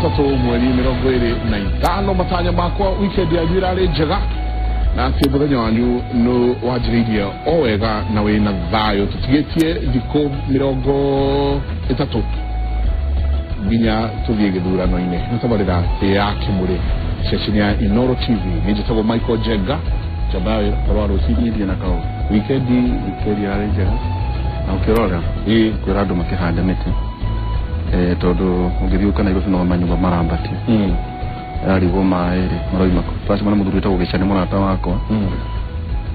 Jumatatũ mweri 25. Matanya makwa weekend yanyu ĩrarĩ njega na atĩ mũthenya wanyu nĩ wanjĩrĩirie o wega na wĩna thayũ. Tũtigĩtie thikũ 30 nginya tũthiĩ gĩthurano-inĩ. Nĩ tabarĩra ya Kĩmũrĩ, ceceni ya Inoro TV. Nĩ njĩtagwo Michael Njenga, njamba ya wĩra ũhoro wa rũcinĩ. Niĩ na kaũ. Wikendi? Wikendi yarĩ njega na ũkĩrora kwĩra andũ makĩhande mĩtĩ, tondũ ũngĩthiĩ ũka Nairobi no manyũmba marambatia. Yarigwo maĩ rĩ maroima kũ? Twacemania na mũthuri wĩtagwo Gĩca, nĩ mũrata wakwa.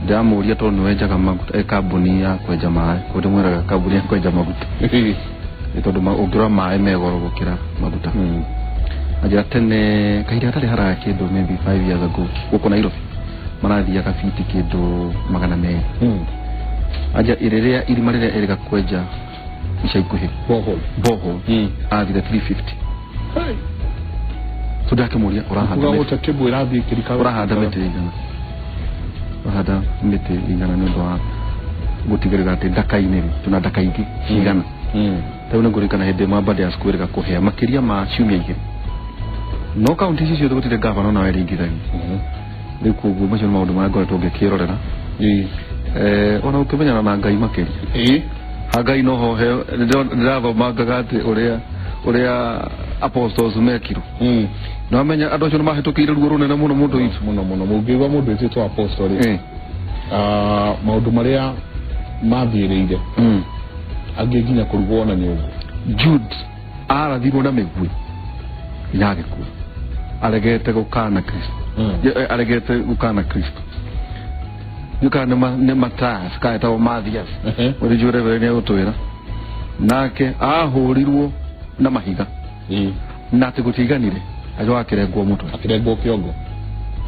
Ndĩramũria tondũ nĩwenjaga maguta, kambuni ya kwenja maĩ, kũu ndĩmwĩraga kambuni ya kwenja maguta. Nĩ tondũ ũngĩrora maĩ me goro gũkĩra maguta. Anjĩra tene kahinda gatarĩ haraya, kĩndũ maybe 5 years ago, gũkũ Nairobi marathiaga fiti kĩndũ 200. Anja rĩrĩa irima rĩrĩa ĩrĩga kwenja ica ikuhĩ, Borehole. Borehole, athire 350. Hey. So ndakĩmũria, ũrahanda Kuga mĩtĩ gũta kĩmwe ĩrathiĩ ĩkĩrikaga. Ũrahanda mĩtĩ igana, ũrahanda mĩtĩ igana nĩ ũndũ wa gũtigĩrĩra atĩ ndaka-inĩ rĩ tuna ndaka ingĩ cigana. Rĩu nĩ ngũririkana hĩndĩ ĩmwe Badi ya cukuru ĩrĩga kũhĩa makĩria ma ciumia 2, no kaunti ici ciothe gũtirĩ gavana ona weringithagia. Rĩu koguo macio nĩ maũndũ marĩa ngoretwo ngĩkĩrorera. Ona ũkĩmenyana na Ngai makĩria. Ha Ngai noho ndĩrathomangaga atĩ ũrĩa apostles mekirwo. Na wamenya andũ acio nĩ mahĩtũkĩire ruo rũnene mũno, mũndũ witũ. Mũno mũno. Mũngĩigua mũndũ wĩtĩtwo apostle rĩ, maũndũ marĩa mathiĩrĩire, angĩ nginya kũrugwo na nyũngũ. Jude arathirwo na mĩguĩ nginya agĩkua aregete gũkana Kristo. Aregete gũkana Kristo. Nĩ kana nĩ Matthias kana etagwo Mathias. Ũrĩnjũ reverend nĩ egũtwĩra nake ahũrirwo na mahiga na atĩ gũtiaiganire, agĩcoka akĩrengwo mũtwe. Akĩrengwo kĩongo,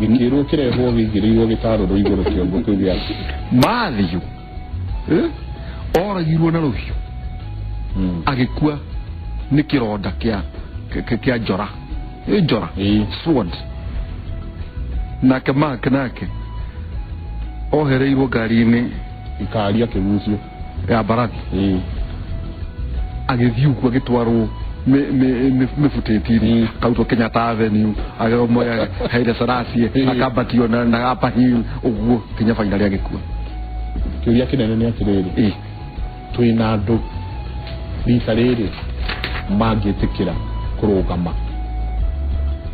gĩkĩrwo kĩrehwo gĩigĩrĩirwo gĩtarũrũ igũrũ kĩongo kĩu gĩake. Matthew oragirwo na rũhiũ, agĩkua nĩ kĩronda kĩa njora. Ĩ njora? Sword. Nake Mark nake ohereirwo ngari-inĩ ikaria kĩgucio ya mbarathi, agĩthiĩ ũguo agĩtwarwo mĩbutĩti-inĩ, karutwo Kenyatta Avenue, agĩomoya Haile Selassie, akambatio na Upper Hill ũguo nginya finally agĩkua. Kĩũria kĩnene nĩ atĩrĩrĩ, twĩna andũ rita rĩrĩ mangĩtĩkĩra kũrũgama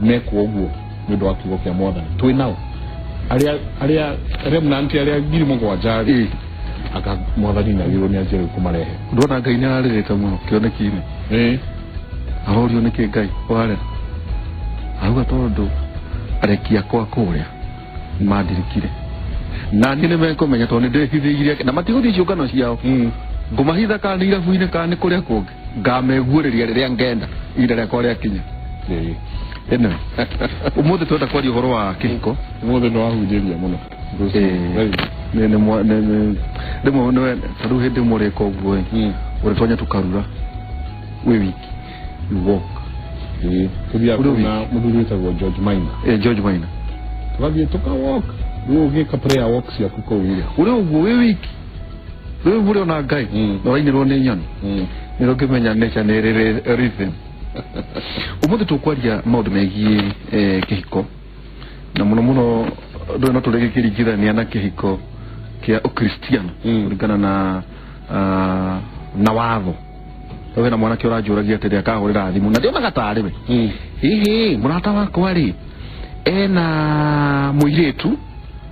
mekwo ũguo nĩ ũndũ wa kiugo kĩa Mwathani? Twĩ nao arĩa remnant arĩa 7,000 rĩ, aka Mwathani nĩ agĩrĩirwo nĩ anjie rĩu kũmarehe. Ndona Ngai nĩ ararĩrĩte mũno kĩoneki-inĩ. Arorio nĩkĩ Ngai warĩra, auga tondũ areki akwa kũrĩa mandirikire na niĩ nĩ mekũmenya tondũ nĩ ndĩhithĩirie na matigũthiĩ ciũngano ciao. Ngũmahitha kana nĩ irabu-inĩ kana nĩ kũrĩa kũngĩ, ngameguũrĩria rĩrĩa ngenda ihinda rĩakwa rĩakinya. Anyway, ũmũthĩ twenda kwaria ũhoro wa kĩhiko. Ũmũthĩ nĩ wahunjĩria mũno. Rĩmwe nĩwe ta rĩu hĩndĩ ĩmwe ũrĩka ũguo ĩ, ũrĩtonya tũkarura wĩ wiki, you walk. Tũthiaga Ũrĩ kũu na mũthuri wĩtagwo George Maina. George Maina. Tũgathiĩ tũka walk, rĩu ũgĩka prayer walk ciaku kũu rĩ. Ũrĩ ũguo wĩ wiki rĩu ũrĩ ona Ngai na ũrainĩrwo nĩ nyoni, nĩ ũngĩmenya nature nĩ ĩrĩ rhythm. Ũmũthĩ tũkwaria maũndũ megiĩ kĩhiko na mũno mũno ndũĩ no tũrĩgĩkĩringithania na kĩhiko kĩa ũkristiano kũringana na na watho. Rĩu hena mwanake ũranjũragia atĩrĩ, akahũrĩra thimũ na ndionaga tarĩ we, hihi mũrata wakwa rĩ ena mũirĩtu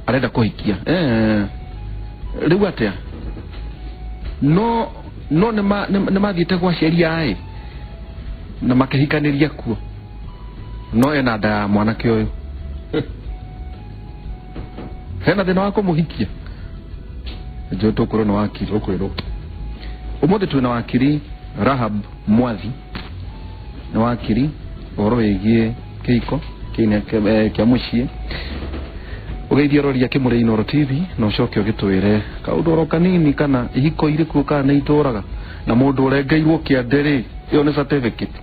arenda kũhikia, rĩu atĩa? No nĩ mathiĩte gwa aciari aĩ na makĩhikanĩria kuo, no ena nda ya mwanake ũyũ, hena thĩna wa kũmũhikia? Njũĩ tũkwĩrwo nĩ wakiri. Ũkwĩrwo. Ũmũthĩ twĩna wakiri Rahab Mwathi, nĩ wakiri ũhoro wĩgiĩ kĩhiko kĩa mũciĩ. Ũgeithie roria Kĩmũrĩ Inoro TV na ũcoke ũgĩtwĩre kaũndũ oro kanini, kana ihiko irĩ kuo kana nĩ itũraga, na mũndũ ũrengeirwo kĩande rĩ, ĩyo nĩ certificate?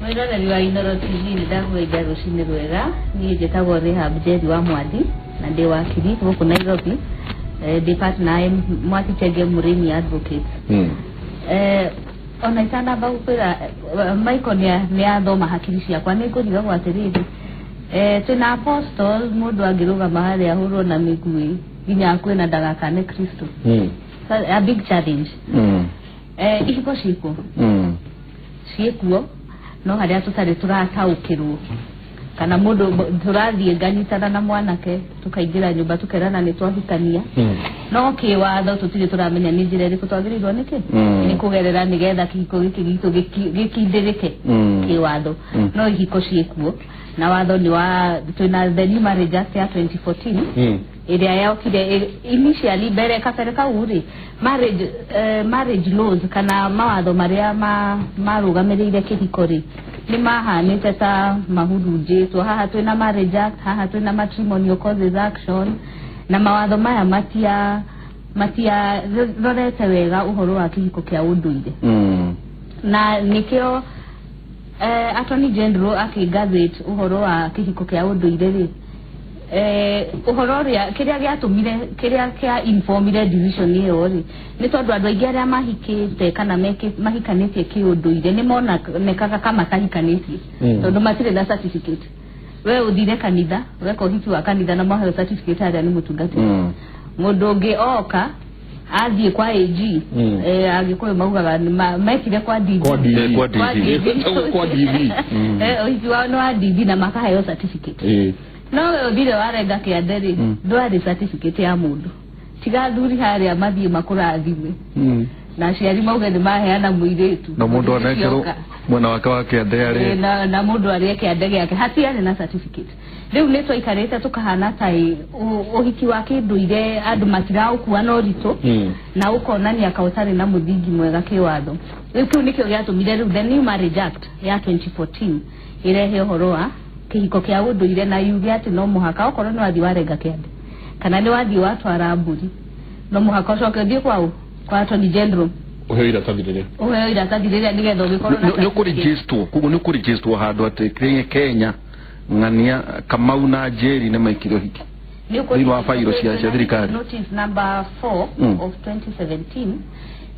Mwĩroreri wa Inoro TV, nĩ ndakũgeithia rũcinĩ rwega. Niĩ njĩtagwo Rehab Njeri wa Mwathi na ndĩ wakiri gũkũ Nairobi. Ndĩ partner Mwathi Chege Mũrĩmi Advocate. Ona itanamba gũkwĩra, Michael nĩ athoma hakiri ciakwa, nĩ ngũrigagwo atĩrĩrĩ, twĩna apostle, mũndũ angĩrũgama harĩa ahũrwo na mĩguĩ nginya akue na ndagakane Kristo. So, a big challenge. Ihiko ciĩkuo, ciĩkuo, no harĩa tũtarĩ tũrataũkĩrwo kana mũndũ tũrathiĩ nganyitana na mwanake, tũkaingĩra nyũmba, tũkerana nĩ twahikania, no kĩwatho tũtirĩ tũramenya nĩ njĩra ĩrĩkũ twagĩrĩirwo nĩkĩ nĩ kũgerera nĩgetha kĩhiko gĩkĩ gitũ gĩkindĩrĩke kĩwatho. No ihiko ciĩkuo na watho nĩ wa twĩna the new Marriage Act ya 2014 ĩrĩa yokire initially. Mbere kabere kau rĩ, marriage laws kana mawatho marĩa marũgamĩrĩire kĩhiko rĩ, nĩ mahanĩte ta mahurunjĩtwo. Haha twĩna Marriage Act, haha twĩna Matrimonial Causes Action, na mawatho maya matia rorete wega ũhoro wa kĩhiko kĩa ũndũire. Na nĩkĩo Attorney General akĩgazette ũhoro wa kĩhiko kĩa ũndũire rĩ, ũhoro ũrĩa kĩrĩa gĩatũmire, kĩrĩa kĩa informire decision ĩyo rĩ, nĩ tondũ andũ aingĩ arĩa mahikĩte kana mahikanĩtie kĩũndũire nĩ monekaga ka matahikanĩtie, tondũ matirĩ na certificate. We ũthire kanitha, weka ũhiki wa kanitha na maheo certificate harĩa nĩ mũtungatĩri. Mũndũ ũngĩ oka athiĩ kwa AG, Agĩkũyũ maugaga nĩ mekire kwa DD. Kwa DD. Kwa DD. Kwa DD. Kwa DD. Ũhiki wao nĩ wa DD na makaheo certificate. No we ũthire warenga kĩande rĩ, ndwarĩ certificate ya mũndũ tiga athuri harĩa mathiĩ makũrathime na aciari mauge nĩ maheana mũirĩtu. Na mũndũ anengerwo Ũkĩoka. Mwena wake wa kĩande arĩ Na mũndũ arĩe kĩande gĩake, hatiarĩ na certificate. Rĩu nĩ twaikarĩte tũkahana ta ũhiki wa kĩndũire andũ matiraũkua na ũritũ na ũkonania ka ũtarĩ na mũthingi mwega kĩwatho. Rĩu kĩu nĩkĩo gĩatũmire rĩu the new Marriage Act ya 2014 ĩrehe ũhoro wa kĩhiko kĩa ũndũire na yuge atĩ no mũhaka okorwo nĩ wathiĩ warenga kĩande kana nĩ wathiĩ watwara mbũri, no mũhaka ũcoke ũthiĩ kwao kwa Attorney General ũheo iratathi rĩrĩa ũheo iratathi rĩrĩa nĩgetha ũgĩkorwo na nĩ certificate. Ũkũregistwo, koguo nĩ ũkũregistwo handũ atĩ Kenya ng'ania Kamau na Njeri nĩ maikire ũhiki Nĩ thĩinĩ wa bairo cia thirikari. Notice number 4 of 2017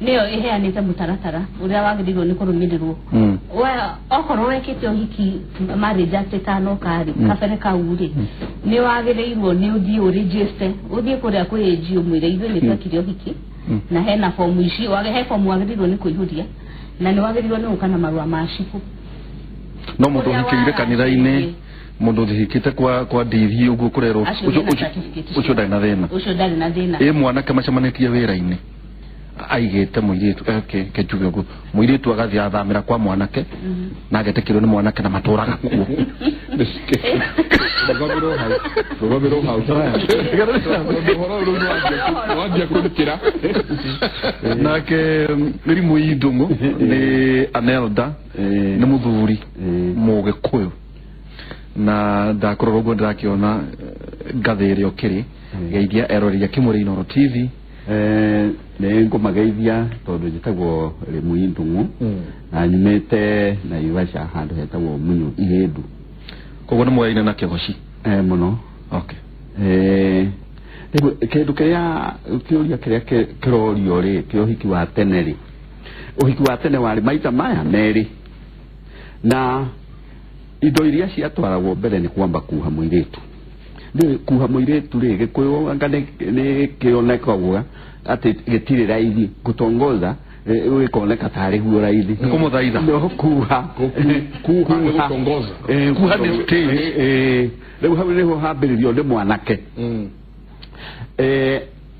nĩyo ĩheanĩte mũtaratara ũrĩa wagĩrĩirwo nĩ kũrũmĩrĩrwo. Okorwo wekĩte ũhiki Marriage Act ĩtanoka rĩ, kabere kau rĩ, nĩ wagĩrĩirwo nĩ ũthiĩ ũregister, ũthiĩ kũrĩa kwĩ AG ũmwĩre ithuĩ nĩ twekire ũhiki na hena fomu ici he fomu wagĩrĩirwo nĩ kũihũria na nĩ wagĩrĩirwo nĩ gũka na marũa ma cibũ. No mũndũ Ũrĩa ũhikĩire kanitha-inĩ, waracĩirie. Mũndũ ũhikĩte kwa DV ũguo kũrerwo Acio ũcio mena ũcio certificate. Ũcio ndarĩ na thĩna. Ũcio ndarĩ na thĩna. Ĩ mwanake macemanĩtie wĩra-inĩ, aigĩte mũirĩtu, ke njuge ũguo, mũirĩtu agathiĩ athamĩra kwa mwanake na agetĩkĩrwo nĩ mwanake na matũraga kuo. Rũgamĩrwo hau, rũgamĩrwo hau, tondũ ũhoro ũyũ rĩu nĩwanjia kũrutĩra. Nake mĩrimũ indũng'ũ nĩ anelda, nĩ mũthuri mũgĩkũyũ, na ndakũrora ũguo ndĩrakĩona ngathĩ ĩrĩa ũkĩrĩ geithia eroreri akĩmũrĩ Inooro TV. Nĩ ngũmageithia tondũ njĩtagwo Rĩmui Ndung'u na nyumĩte Naivasha handũ hetagwo Munyu Ihĩndu. Koguo nĩ mwaine na kĩgoci. Mũno. Rĩu kĩndũ kĩrĩa kĩũria kĩrĩa kĩrorio rĩ, kĩa ũhiki wa tene rĩ, ũhiki wa tene warĩ maita maya merĩ, na indo iria ciatwaragwo mbere nĩ kwamba kuha mũirĩtu. Rĩu kuha mũirĩtu rĩ, Gĩkũyũ anga nĩ kĩonekagwo atĩ gĩtirĩ raithi gũtongoza, gĩkoneka tarĩ guo raithi. Nĩ kũmũthaitha. No kuha. Kuha nĩ gũtongoza. Kuha nĩ stage. Rĩu hau nĩho hambĩrĩrio nĩ mwanake.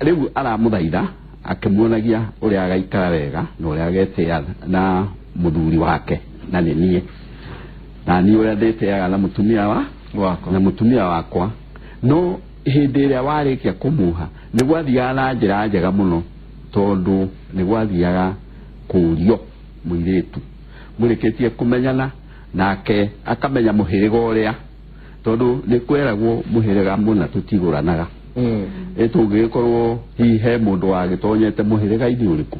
Rĩu aramũthaitha akĩmuonagia ũrĩa agaikara wega na ũrĩa agetĩa na mũthuri wake, na nĩ niĩ na niĩ ũrĩa ndĩtĩaga na mũtumia wa wakwa na mũtumia wakwa. No hĩndĩ ĩrĩa warĩkia kũmuha, nĩ gwathiaga na njĩra njega mũno, tondũ nĩ gwathiaga kũrio mũirĩtu mũrĩkĩtie kũmenyana nake akamenya mũhĩrĩga ũrĩa, tondũ nĩ kweragwo mũhĩrĩga mũna tũtigũranaga. Tũngĩgĩkorwo hihi he mũndũ wagĩtonyete mũhĩrĩga-inĩ ũrĩkũ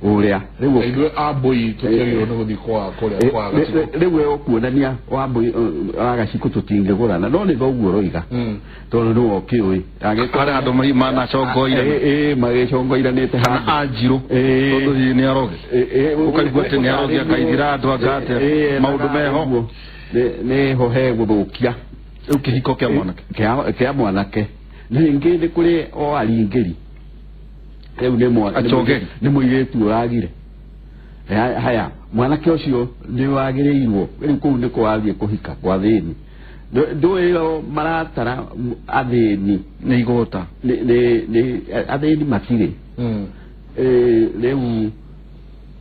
ũrĩa rĩu Ithuĩ ambũi tũtiagĩrĩirwo nĩ gũthiĩ kwa kũrĩa kwa gacikũ. Rĩu we ũkuonania wambũi wa gacikũ tũtingĩgũrana, no nĩ thoguo ũroiga tondũ nĩwe ũkĩũĩ. Harĩ andũ manacongoire. Magĩcongoiranĩte kana handũ. Anjirũ tondũ hihi nĩ aroge ũkaigua atĩ nĩ aroge akaithira andũ anga atĩa maũndũ meho. Nĩho he gũthũkia rĩu kĩhiko kĩa mwanake. Kĩa mwanake. Ningĩ nĩ kũrĩ o aringĩri rĩu nĩ Achongeri. Nĩ mũirĩtu ũragire. Haya mwanake ũcio nĩ wagĩrĩirwo rĩu kũu nĩ kwathiĩ kũhika kwa thĩni. Ndũĩ o maratara athĩni nĩ igũta. Nĩ athĩni matirĩ. Rĩu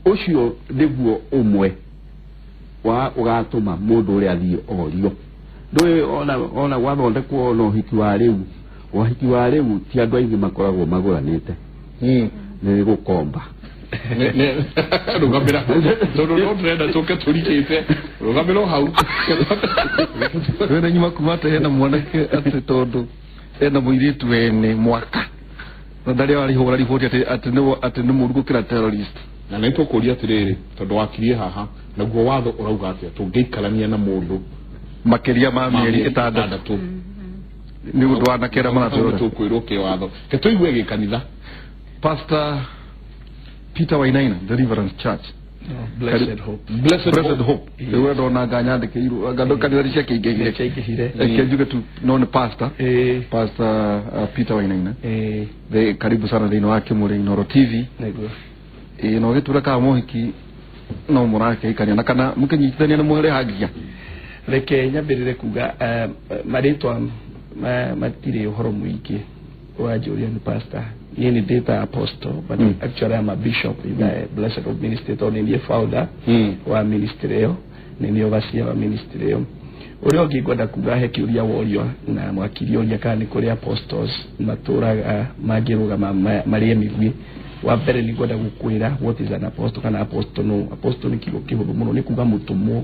ũcio nĩguo ũmwe wa ũgatũma mũndũ ũrĩa athiĩ orio. Ndũĩ ona gwathondekwo ona ũhiki wa rĩu, ũhiki wa rĩu ti andũ aingĩ makoragwo magũranĩte, nĩ gũkomba. Rũgamĩra tondũ no tũrenda tũke tũrikĩte, rũgamĩra o hau. Wena nyuma kuma atĩ hena mwanake atĩ tondũ ena mũirĩtu wene mwaka na ndarĩ arihũra riboti atĩ atĩ nĩ mũru gũkĩra terrorist. Na nĩ tũkũria atĩrĩrĩ, tondũ wakirie haha, naguo watho ũrauga atĩa tũngĩikarania na mũndũ makĩria ma mĩeri 6 nĩ ũndũ anake arĩa maratũrora? Tũkwĩrwo kĩwatho ke tũigue gĩkanitha. Pastor Peter Wainaina, Deliverance Church. Blessed Hope. Blessed Blessed Hope. Hope. Rĩu ndona nganyandĩkĩirwo anga kanitha nĩ ciakĩingĩhire. Ciaingĩhire. Reke njuge tu no nĩ pastor. Pastor Peter Wainaina. Karibu sana thĩinĩ wa Kĩmũrĩ Inooro TV. Nĩguo. Ĩĩ no gĩtura ka mohiki no mũrakĩhikania na kana mũkĩnyitithania nĩ mũrĩhagia. Reke nyambĩrĩre kuga marĩtwa matirĩ ũhoro mũingĩ. Wanjũria nĩ pastor, niĩ nĩ ndĩta apostle, but actually I'm a bishop in the Blessed Hope Ministry, tondũ nĩ niĩ founder wa ministry ĩyo, nĩ niĩ overseer wa ministry ĩyo. Ũrĩa ũngĩ ngwenda kuga, he kĩũria worio na mwakiri ũria kana nĩ kũrĩ apostles matũraga mangĩrũgama marĩe mĩguĩ. Wa mbere nĩ ngwenda gũkwĩra what is an apostle, kana apostle no. Apostle nĩ kiugo kĩhũthũ mũno, nĩ kuga mũtũmwo.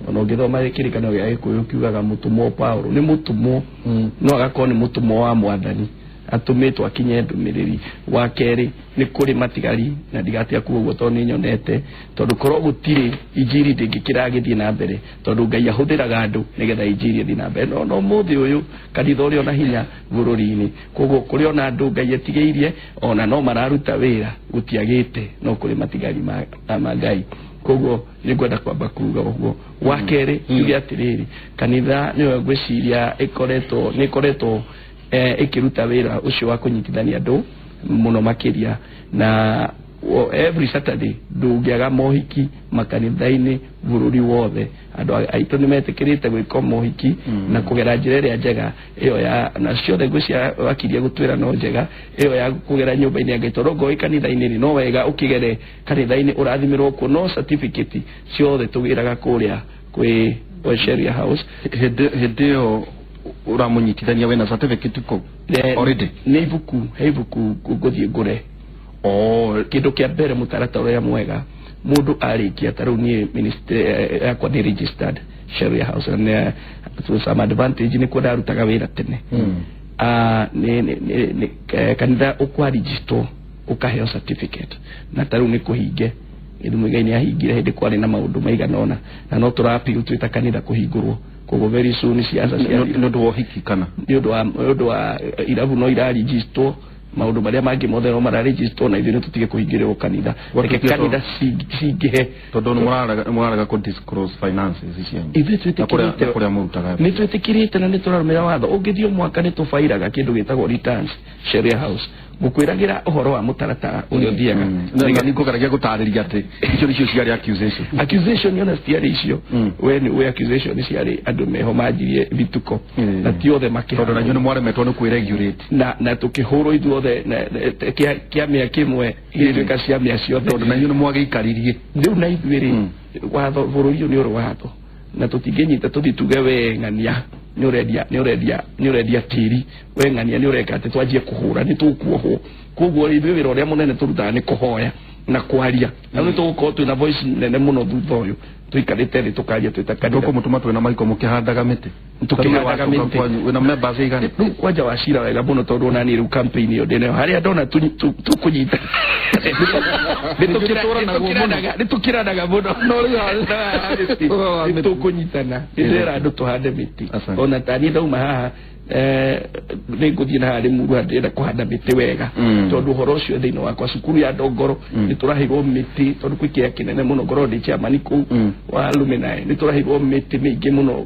Ona ũngĩthoma kĩrĩkanĩro gĩa Gĩkũyũ kiugaga mũtũmwo Paulo nĩ mũtũmwo, no agakorwo nĩ mũtũmwo wa mwathani atũmĩtwo akinye ndũmĩrĩri. Wa kerĩ, nĩ kũrĩ matigari na ndigatia kuga ũguo tondũ nĩ nyonete, tondũ korwo gũtirĩ injiri ndĩngĩkĩra gĩthiĩ na mbere, tondũ Ngai ahũthĩraga andũ nĩgetha injiri ĩthiĩ na mbere. No ũmũthĩ ũyũ kanitha ũrĩ ona hinya bũrũri-inĩ, koguo kũrĩ ona andũ Ngai etigĩirie ona no mararuta wĩra, gũtiagĩte, no kũrĩ matigari ma Ngai. Koguo nĩ ngwenda kwamba kuga ũguo. Wa kerĩ, njuge atĩrĩrĩ, kanitha nĩyo ngwĩciria ĩkoretwo nĩ ĩkoretwo ĩkĩruta wĩra ũcio wa kũnyitithania andũ mũno makĩria, na every Saturday ndũngĩaga mohiki makanitha-inĩ bũrũri wothe. Andũ aitũ nĩ metĩkĩrĩte gwĩka mohiki na kũgera njĩra ĩrĩa njega ĩyo ya na ciothe ngwĩciria wakirie gũtwĩra no njega ĩyo ya kũgera nyũmba-inĩ ya Ngai, tondũ ngoi kanitha-inĩ rĩ no wega ũkĩgere kanitha-inĩ ũrathimĩrwo kuo, no certificate ciothe tũgĩraga kũrĩa kwĩ Sheria House. Hĩndĩ ĩyo ũramũnyitithania wĩna certificate kũu already? Nĩ ibuku, he ibuku ngũthiĩ ngũre. Kĩndũ kĩa mbere, mũtaratara ũrĩa mwega mũndũ arĩkia, ta rĩu niĩ ministry yakwa nĩ registered Sheria House, na nĩ to some advantage nĩ kuo ndarutaga wĩra tene. Nĩ kanitha ũkwarigistwo ũkaheo certificate, na ta rĩu nĩ kũhinge Gĩthumo Ngai nĩ ahingire hĩndĩ kwarĩ na maũndũ maigana ũna, na no tũra appeal twĩ ta kanitha kũhingũrwo. Koguo very soon ciaca Nĩ ũndũ wa ũhiki kana? Nĩ ũndũ wa irabu no irarigistwo, maũndũ marĩa mangĩ mothe no mararigistwo, na ithuĩ nĩ tũtige kũhingĩrĩrwo kanitha. Reke kanitha cingĩhe. Tondũ nĩ mũrarega kũ disclose finances cianyu Ithuĩ na kũrĩa twĩtĩkĩrĩte na kũrĩa mũrutaga. Nĩ twĩtĩkĩrĩte na nĩ tũrarũmĩrĩra watho. Ũngĩthiĩ o mwaka nĩ tũbairaga kĩndũ gĩtagwo returns Sheria House. Ngũkwĩragĩra ũhoro wa mũtaratara ũrĩa ũthiaga. Na nĩ ngũgeragia gũtarĩria atĩ icio nĩcio ciarĩ accusation. Accusation ona citiarĩ icio. We nĩ we accusation ciarĩ andũ meho manjirie vituko na ti othe makĩhana. Tondũ na inyuĩ nĩ mwaremetwo nĩ kwĩregulate. Na tũkĩhũrwo ithuothe kĩamĩa kĩmwe gĩtuĩka ciamĩa ciothe. Tondũ na inyuĩ nĩ mwagĩikaririe. Rĩu na ithuĩ rĩ, watho bũrũri ũyũ nĩ ũrĩ watho, na tũtingĩnyita tũthiĩ tuge we ng'ania nĩ ũrendia tĩri, we ng'ania nĩ ũreka atĩ twanjie kũhũra nĩ tũkuohwo. Koguo ithuĩ wĩra ũrĩa mũnene tũrutaga nĩ kũhoya. Na kwaria na nĩ tũgũkorwo twĩna voice nene mũno thutha ũyũ tũikarĩte thĩ tũkaria twĩta kanitha. Tũkũmũtũma twĩna Michael mũkĩhandaga mĩtĩ. Tũkĩhandaga mĩtĩ. Wĩna members igana? Rĩu kwanja wacira wega mũno tondũ ona niĩ rĩu campaign ĩyo ndĩnayo harĩa ndona tũkũnyita. Nĩ tũkĩranaga mũno no rĩu nĩ tũkũnyitana, nĩ ndĩrera andũ tũhande mĩtĩ. Asante. Ona ta niĩ ndauma haha nĩ ngũthiĩ na harĩ muru ndĩrenda kũhanda mĩtĩ wega tondũ ũhoro ũcio thĩinĩ wakwa cukuru ya Ndongoro nĩ tũraheirwo mĩtĩ tondũ kwĩ kĩea kĩnene mũno ngorwo ndĩ chairman kũu wa Luminae, nĩ tũraheirwo mĩtĩ mĩingĩ mũno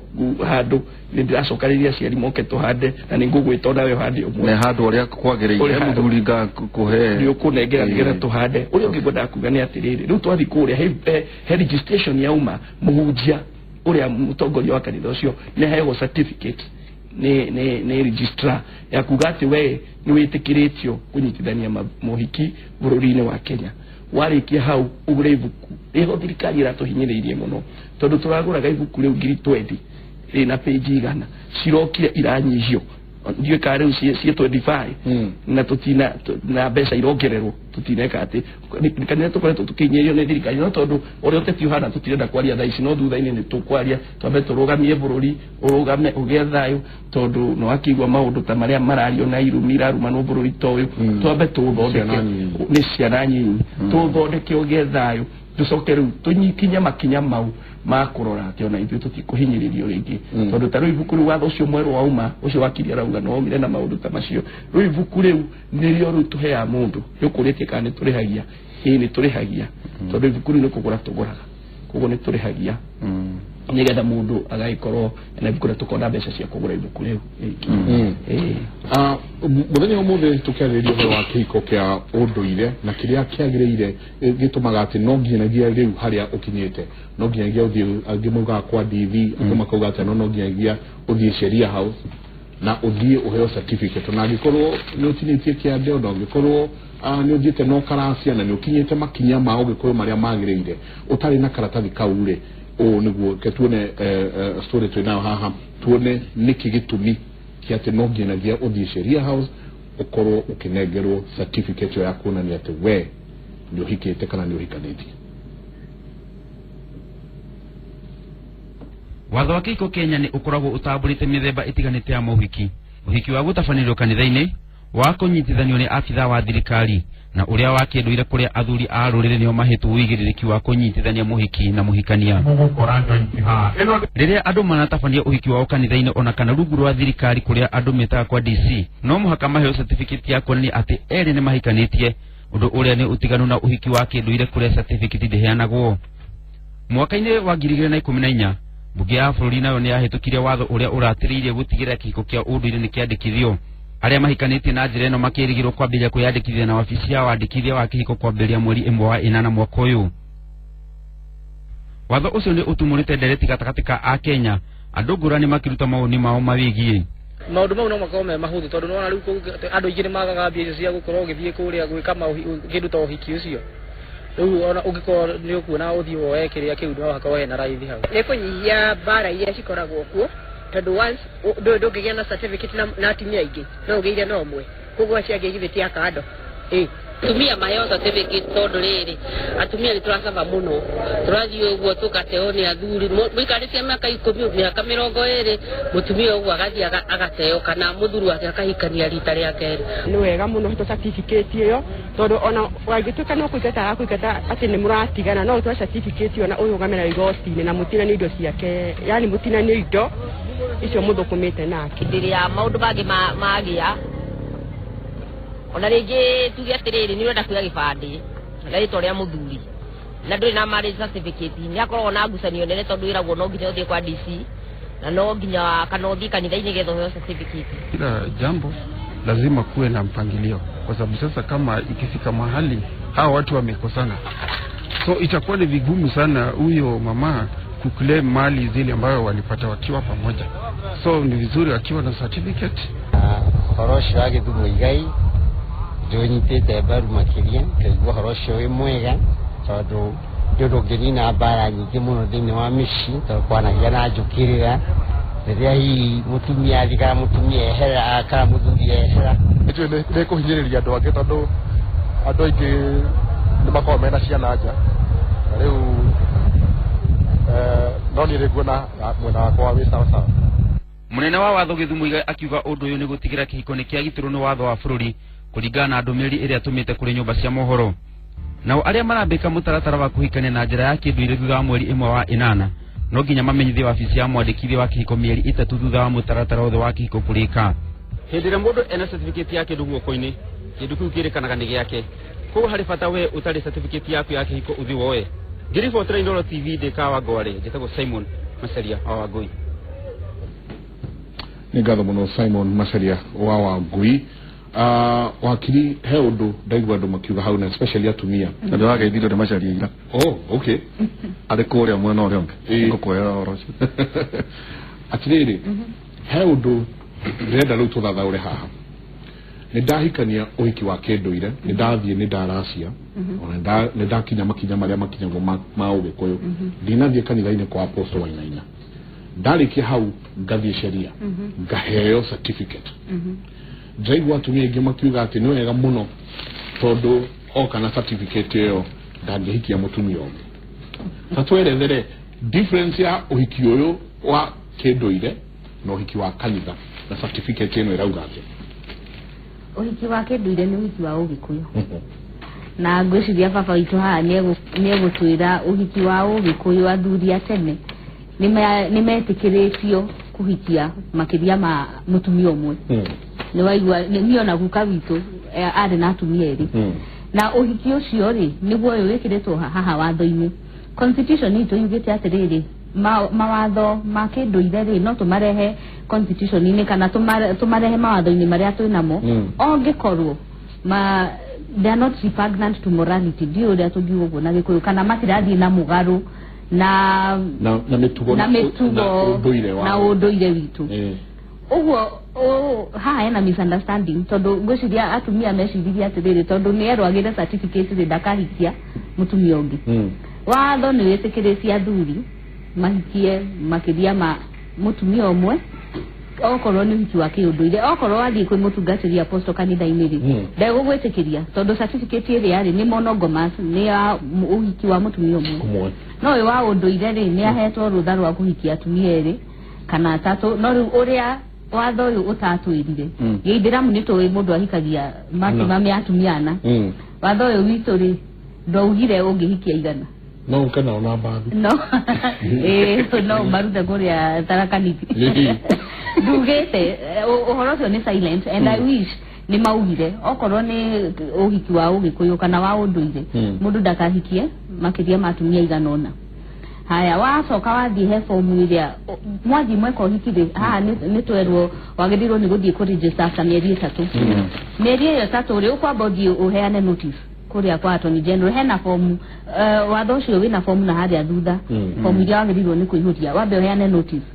handũ nĩ ndĩracokanĩrĩria aciari moke tũhande na nĩ ngũgwĩta onawe ũhande ũmwe. Nĩ handũ ũrĩa kwagĩrĩire Ũrĩa handũ. Mũthuri ngakũhe. Nĩ ũkũnengera nĩgetha tũhande. Ũrĩa ũngĩ ngwendaga kuga nĩ atĩrĩrĩ, rĩu twathiĩ kũrĩa he registration yauma, mũhunjia ũrĩa mũtongoria wa kanitha ũcio nĩ aheagwo certificate nĩ registrar ya kuga atĩ we nĩ wĩtĩkĩrĩtio kũnyitithania mohiki bũrũri-inĩ wa Kenya. Warĩkia hau ũgũre ibuku rĩho thirikari ĩratũhinyĩrĩirie mũno tondũ tũragũraga ibuku rĩu 20,000 rĩna page 100, cirokire iranyihio, ndiũĩ kana rĩu ciĩ 25 na tutina na mbeca irongererwo, tutineka atĩ kanitha tũkoretwo tũkĩhinyĩrĩrio nĩ thirikari, no tondũ ũrĩa ũteti ũhana tũtirenda kwaria thaa ici, no thutha-inĩ nĩ tũkwaria twambe tũrũgamie bũrũri ũrũgame ũgĩe thayũ tondũ no akĩigua maũndũ ta marĩa marario na irumi irarumanwo bũrũri ta ũyũ, twambe tũũthondeke. Ciana nyinyi. Nĩ ciana nyinyi, tũũthondeke ũgĩe thayũ, tũcoke rĩu tũnyikinye makinya mau ma kũrora atĩ ona ithuĩ tũtikũhinyĩrĩrio rĩngĩ tondũ ta rĩu ibuku rĩu watho ũcio mwerũ wauma ũcio wakiri arauga nĩ waumire na maũndũ ta macio. Rĩu ibuku rĩu nĩrĩo rĩu tũheaga mũndũ, nĩ ũkũrĩtie kana nĩ tũrĩhagia? Ĩĩ, nĩ tũrĩhagia tondũ ibuku rĩu nĩ kũgũra tũgũraga, koguo nĩ tũrĩhagia nĩgetha mũndũ agagĩkorwo na ibuku rĩu, tũkona mbeca cia kũgũra ibuku rĩu rĩngĩ. Ĩĩ. Mũthenya ũmũthĩ tũkĩarĩrĩria ũhoro wa kĩhiko kĩa ũndũire na kĩrĩa kĩagĩrĩire gĩtũmaga atĩ no nginyagia rĩu harĩa ũkinyĩte no nginyagia ũthiĩ, angĩ maugaga kwa DV, angĩ makauga atĩ no nginyagia ũthiĩ Sheria House na ũthiĩ ũheo certificate, na angĩkorwo nĩ ũtinĩtie kĩande, ona ũngĩkorwo nĩ ũthiĩte na ũkaracia na nĩ ũkinyĩte makinya ma ũgĩkũyũ marĩa magĩrĩire ũtarĩ na karatathi kau rĩ, ũũ nĩguo ke tuone story twĩ nayo haha, tuone nĩkĩ gĩtũmi kĩa atĩ no nginyagia ũthiĩ Sheria House ũkorwo ũkĩnengerwo certificate ĩyo ya kuonania atĩ we nĩ ũhikĩte kana nĩ ũhikanĩtie. Watho wa kĩhiko Kenya nĩ ũkoragwo ũtambũrĩte mĩthemba ĩtiganĩte ya mohiki: ũhiki wa gũtabanĩrio kanitha-inĩ, wa kũnyitithanio nĩ abithaa wa thirikari, na ũrĩa wa kĩndũire kũrĩa athuri a rũrĩrĩ nĩo mahetwo ũigĩrĩrĩki wa kũnyitithania mũhiki na mũhikania. Rĩrĩa andũ maratabania ũhiki wao kanitha-inĩ ona kana rungu rwa thirikari kũrĩa andũ metaga kwa DC, no mũhaka maheo certificate ya kuonania atĩ erĩ nĩ mahikanĩtie, ũndũ ũrĩa nĩ ũtiganu na ũhiki wa kĩndũire kũrĩa certificate ndĩheanagwo. Mwaka-inĩ wa 2014 mbunge ya bũrũri nayo nĩ yahĩtũkirie watho ũrĩa ũratĩrĩirie gũtigĩrĩra kĩhiko kĩa ũndũire nĩ kĩandĩkithio. Arĩa mahikanĩtie na njĩra ĩno makĩrĩgĩrwo kwambĩrĩria kwĩyandĩkithia na wabici ya wandĩkithia wa kĩhiko kwambĩrĩria mweri 1 wa 8 mwaka ũyũ. Watho ũcio nĩ ũtumũrĩte ndereti gatagatĩ ka Akenya, andũ ngũrani makĩruta mawoni mao mawĩgiĩ maũndũ mau no makorwo me mahũthũ tondũ nĩwona rĩu andũ aingĩ nĩ magaga mbia icio cia gũkorwo ũgĩthiĩ kũrĩa gwĩka kĩndũ ta ũhiki ũcio. Rĩu ona ũngĩkorwo nĩ ũkuona ũthiĩ woe kĩrĩa kĩu no hakorwo hena raithi hau. Nĩ kũnyihia mbara iria cikoragwo kuo tondũ once ndũngĩgĩa na certificate na atumia aingĩ, no ũgĩire na ũmwe, koguo acio angĩ githĩ ti a kando. Ĩ atumia maheo certificate tondũ rĩrĩ atumia nĩ tũracaba mũno, tũrathiĩ ũguo tũgateo nĩ athuri mũikarĩtie mĩaka 10, mĩaka 20, mũtumia ũguo agathiĩ agateo kana mũthuri wake akahikania rita rĩa kerĩ. Nĩ wega mũno hetwo certificate ĩyo tondũ ona wangĩtuĩka no kũingata agakũingata atĩ nĩ mũratigana, no ũtware certificate ĩyo na ũrũgame nayo igoti-inĩ na mũtinanie indo ciake, yani mũtinanie indo icio mũthũkũmĩte nake. Hĩndĩ ĩrĩa maũndũ mangĩ magĩa ona rĩngĩ tuge atĩrĩrĩ nĩ ũrenda kuoya gĩbandĩ na rĩtwa rĩa mũthuri na ndũrĩ na marriage certificate, nĩ akoragwo na ngucanio nene tondũ wĩragwo no nginya ũthiĩ kwa DC na no nginya kana ũthiĩ kanitha-inĩ nĩgetha ũheo certificate. Kila jambo lazima kuwe na mpangilio, kwa sababu sasa kama ikifika mahali hawa watu wamekosana, so itakuwa ni vigumu sana huyo mama kuclaim mali zile ambayo walipata wakiwa pamoja. So ni vizuri akiwa na certificate. Ũhoro ũcio wa Gĩthumo Igai ndĩũnyitĩte mbaru makĩria, ngaigua ũhoro ũcio wĩ mwega tondũ nĩ ũndũ ũngĩnina mbara nyingĩ mũno thĩinĩ wa mĩciĩ tondũ kwanagĩa na njũkĩrĩra rĩrĩa hihi mũtumia athiĩ kana mũtumia ehera kana mũthuri ehera. Nĩ kũhinyĩrĩria andũ angĩ tondũ andũ aingĩ Nĩ makoragwo mena ciana nja na rĩu no niĩ rĩ nguona mwena wakwa wĩ sawa sawa. Munene wa watho Gĩthumo Igai akiuga ũndũ ũyũ nĩ gũtigĩra kĩhiko nĩ kĩagitĩrwo nĩ watho wa bũrũri kũringana na ndũmĩrĩri ĩrĩa atũmĩte kũrĩ nyũmba cia mohoro. Nao arĩa marambĩka mũtaratara wa kũhikania na njĩra ya kĩndũire thutha wa mweri ĩmwe wa ĩnana no nginya mamenyithie wabici ya mwandĩkithia wa kĩhiko mĩeri 3 thutha wa mũtaratara wothe wa kĩhiko kũrĩka. Hĩndĩ ĩrĩa mũndũ ena certificate ya kĩndũ guoko-inĩ, kĩndũ kĩu kĩrĩkanaga nĩ gĩake. Koguo harĩ bata we ũtarĩ certificate yaku ya kĩhiko ũthiĩ woe. Ngĩribotera Inooro TV ndĩ Kawangware, njĩtagwo Simon Macharia wa Wangũi. Nĩ ngatho mũno Simon Macharia wa Wangui. Wakiri, he ũndũ ndaigua andũ makiuga hau na especially atumia. Na ndĩrageithirio nĩ Macharia ira. Oh, okay. Arĩ kũrĩa mwena ũrĩa ũngĩ. Ngũkwĩra ũhoro ũcio. Atirĩrĩ, he ũndũ ndĩrenda rĩu tũthathaũre haha. Nĩ ndahikania ũhiki wa kĩndũire, nĩ ndathiĩ, nĩ ndaracia, ona nĩ ndakinya makinya marĩa makinyagwo ma ũgĩkũyũ. Ndinathiĩ kanitha-inĩ kwa Apostle Wainaina. Ndarĩkia hau ngathiĩ sheria, ngaheo certificate. Ndĩraigua atumia aingĩ makiuga atĩ nĩ wega mũno tondũ oka na certificate ĩyo ndangĩhikia mũtumia ũngĩ. Ta twerethere difference ya ũhiki ũyũ wa kĩndũire na ũhiki wa kanitha na certificate ĩno ĩrauga atĩa? Ũhiki wa kĩndũire nĩ ũhiki wa ũgĩkũyũ, na ngwĩciria baba witũ haha nĩegũtwĩra ũhiki wa ũgĩkũyũ athuri a tene nĩmetĩkĩrĩtio kũhikia makĩria ma mũtumia ũmwe. Nĩ waigua niĩ ona guka witũ arĩ na atumia erĩ. Na ũhiki ũcio rĩ, nĩguo ũyũ wĩkĩrĩtwo haha watho-inĩ. Constitution itũ yugĩte atĩrĩrĩ, mawatho ma kĩndũire rĩ, no tũmarehe constitution-inĩ kana tũmarehe mawatho-inĩ marĩa twĩ namo ongĩkorwo ma they are not repugnant to morality. Ndiũĩ ũrĩa tũngiuga ũguo na Gĩkũyũ, kana matirathiĩ na mũgarũ na na mĩtugo na mĩtugo na ũndũire wa na ũndũire witũ. Ũguo haha hena misunderstanding, tondũ ngwĩciria atumia meciririe atĩrĩrĩ, tondũ nĩ erwo agĩre certificate rĩ, ndakahikia mũtumia ũngĩ. Watho nĩ wĩtĩkĩrĩtie athuri mahikie makĩria ma mũtumia ũmwe okorwo nĩ ũhiki wa kĩũndũire. Okorwo wathiĩ kwĩ mũtungatĩri apostle kanitha-inĩ rĩ, ndegũgwĩtĩkĩria tondũ certificate ĩrĩa rĩ nĩ monogamous, nĩ ya ũhiki wa mũtumia ũmwe. No ũyũ wa ũndũire rĩ, nĩ ahetwo rũtha rwa kũhikia atumia erĩ kana atatũ. No rĩu ũrĩa watho ũyũ ũtatwĩrire, gĩithĩramu nĩ tũĩ mũndũ ahikagia maximum ya atumia ana. Watho ũyũ witũ rĩ, ndwaugire ũngĩhikia igana. No ũke nao na mbathi. No no marute kũrĩa Tharaka-Nithi. Ndugĩte ũhoro ũcio nĩ silent, and I wish nĩ maugire okorwo nĩ ũhiki wa ũgĩkũyũ kana wa ũndũire, mũndũ ndakahikie makĩria ma atumia igana ũna. Haya, wacoka wathiĩ he fomu ĩrĩa mwathiĩ mweka ũhiki rĩ, haha nĩ twerwo wagĩrĩirwo nĩ gũthiĩ kũ register after mĩeri 3. Mĩeri ĩyo 3 rĩ, ũkwamba ũthiĩ ũheane notice kũrĩa kwa Attorney General. Hena fomu, watho ũcio wĩna fomu na harĩa thutha, fomu iria wagĩrĩirwo nĩ kũihũria. Wambe ũheane notice,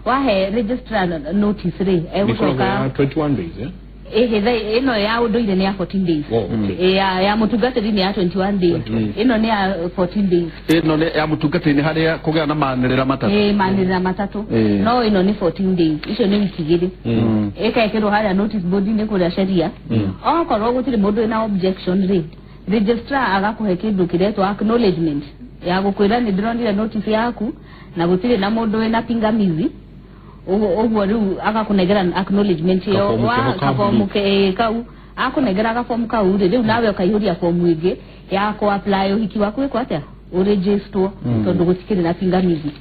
wahe registrar notice rĩ, egũcoka 21 days, eh? Ĩhĩ, ĩno ya ũndũire nĩ ya 14 days. Oh, okay. Ya mũtungatĩri nĩ ya 21 days, ĩno nĩ ya 14 days. Ĩno nĩ ya mũtungatĩri, nĩ harĩa kũgĩa na manĩrĩra matatũ. Ĩ, manĩrĩra matatũ. No ĩno nĩ 14 days, icio nĩ wiki 2. Ĩkekĩrwo harĩa notice board-inĩ kũrĩa sheria. Okorwo gũtirĩ mũndũ wĩna objection rĩ, registrar agakũhe kĩndũ kĩretwo acknowledgement ya gũkwĩra nĩ ndĩronire notice yaku na gũtirĩ na mũndũ wĩna pingamizi. Ũguo rĩu agakũnengera acknowledgement ĩyo. Kabomu keho ka Kabomu kau akũnengera, gabomu kau rĩ, rĩu nawe ũkaihũria fomu ĩngĩ ya kũ apply ũhiki waku wĩkwo atĩa, ũregisterwo, tondũ gũtikĩrĩ na pingamizi.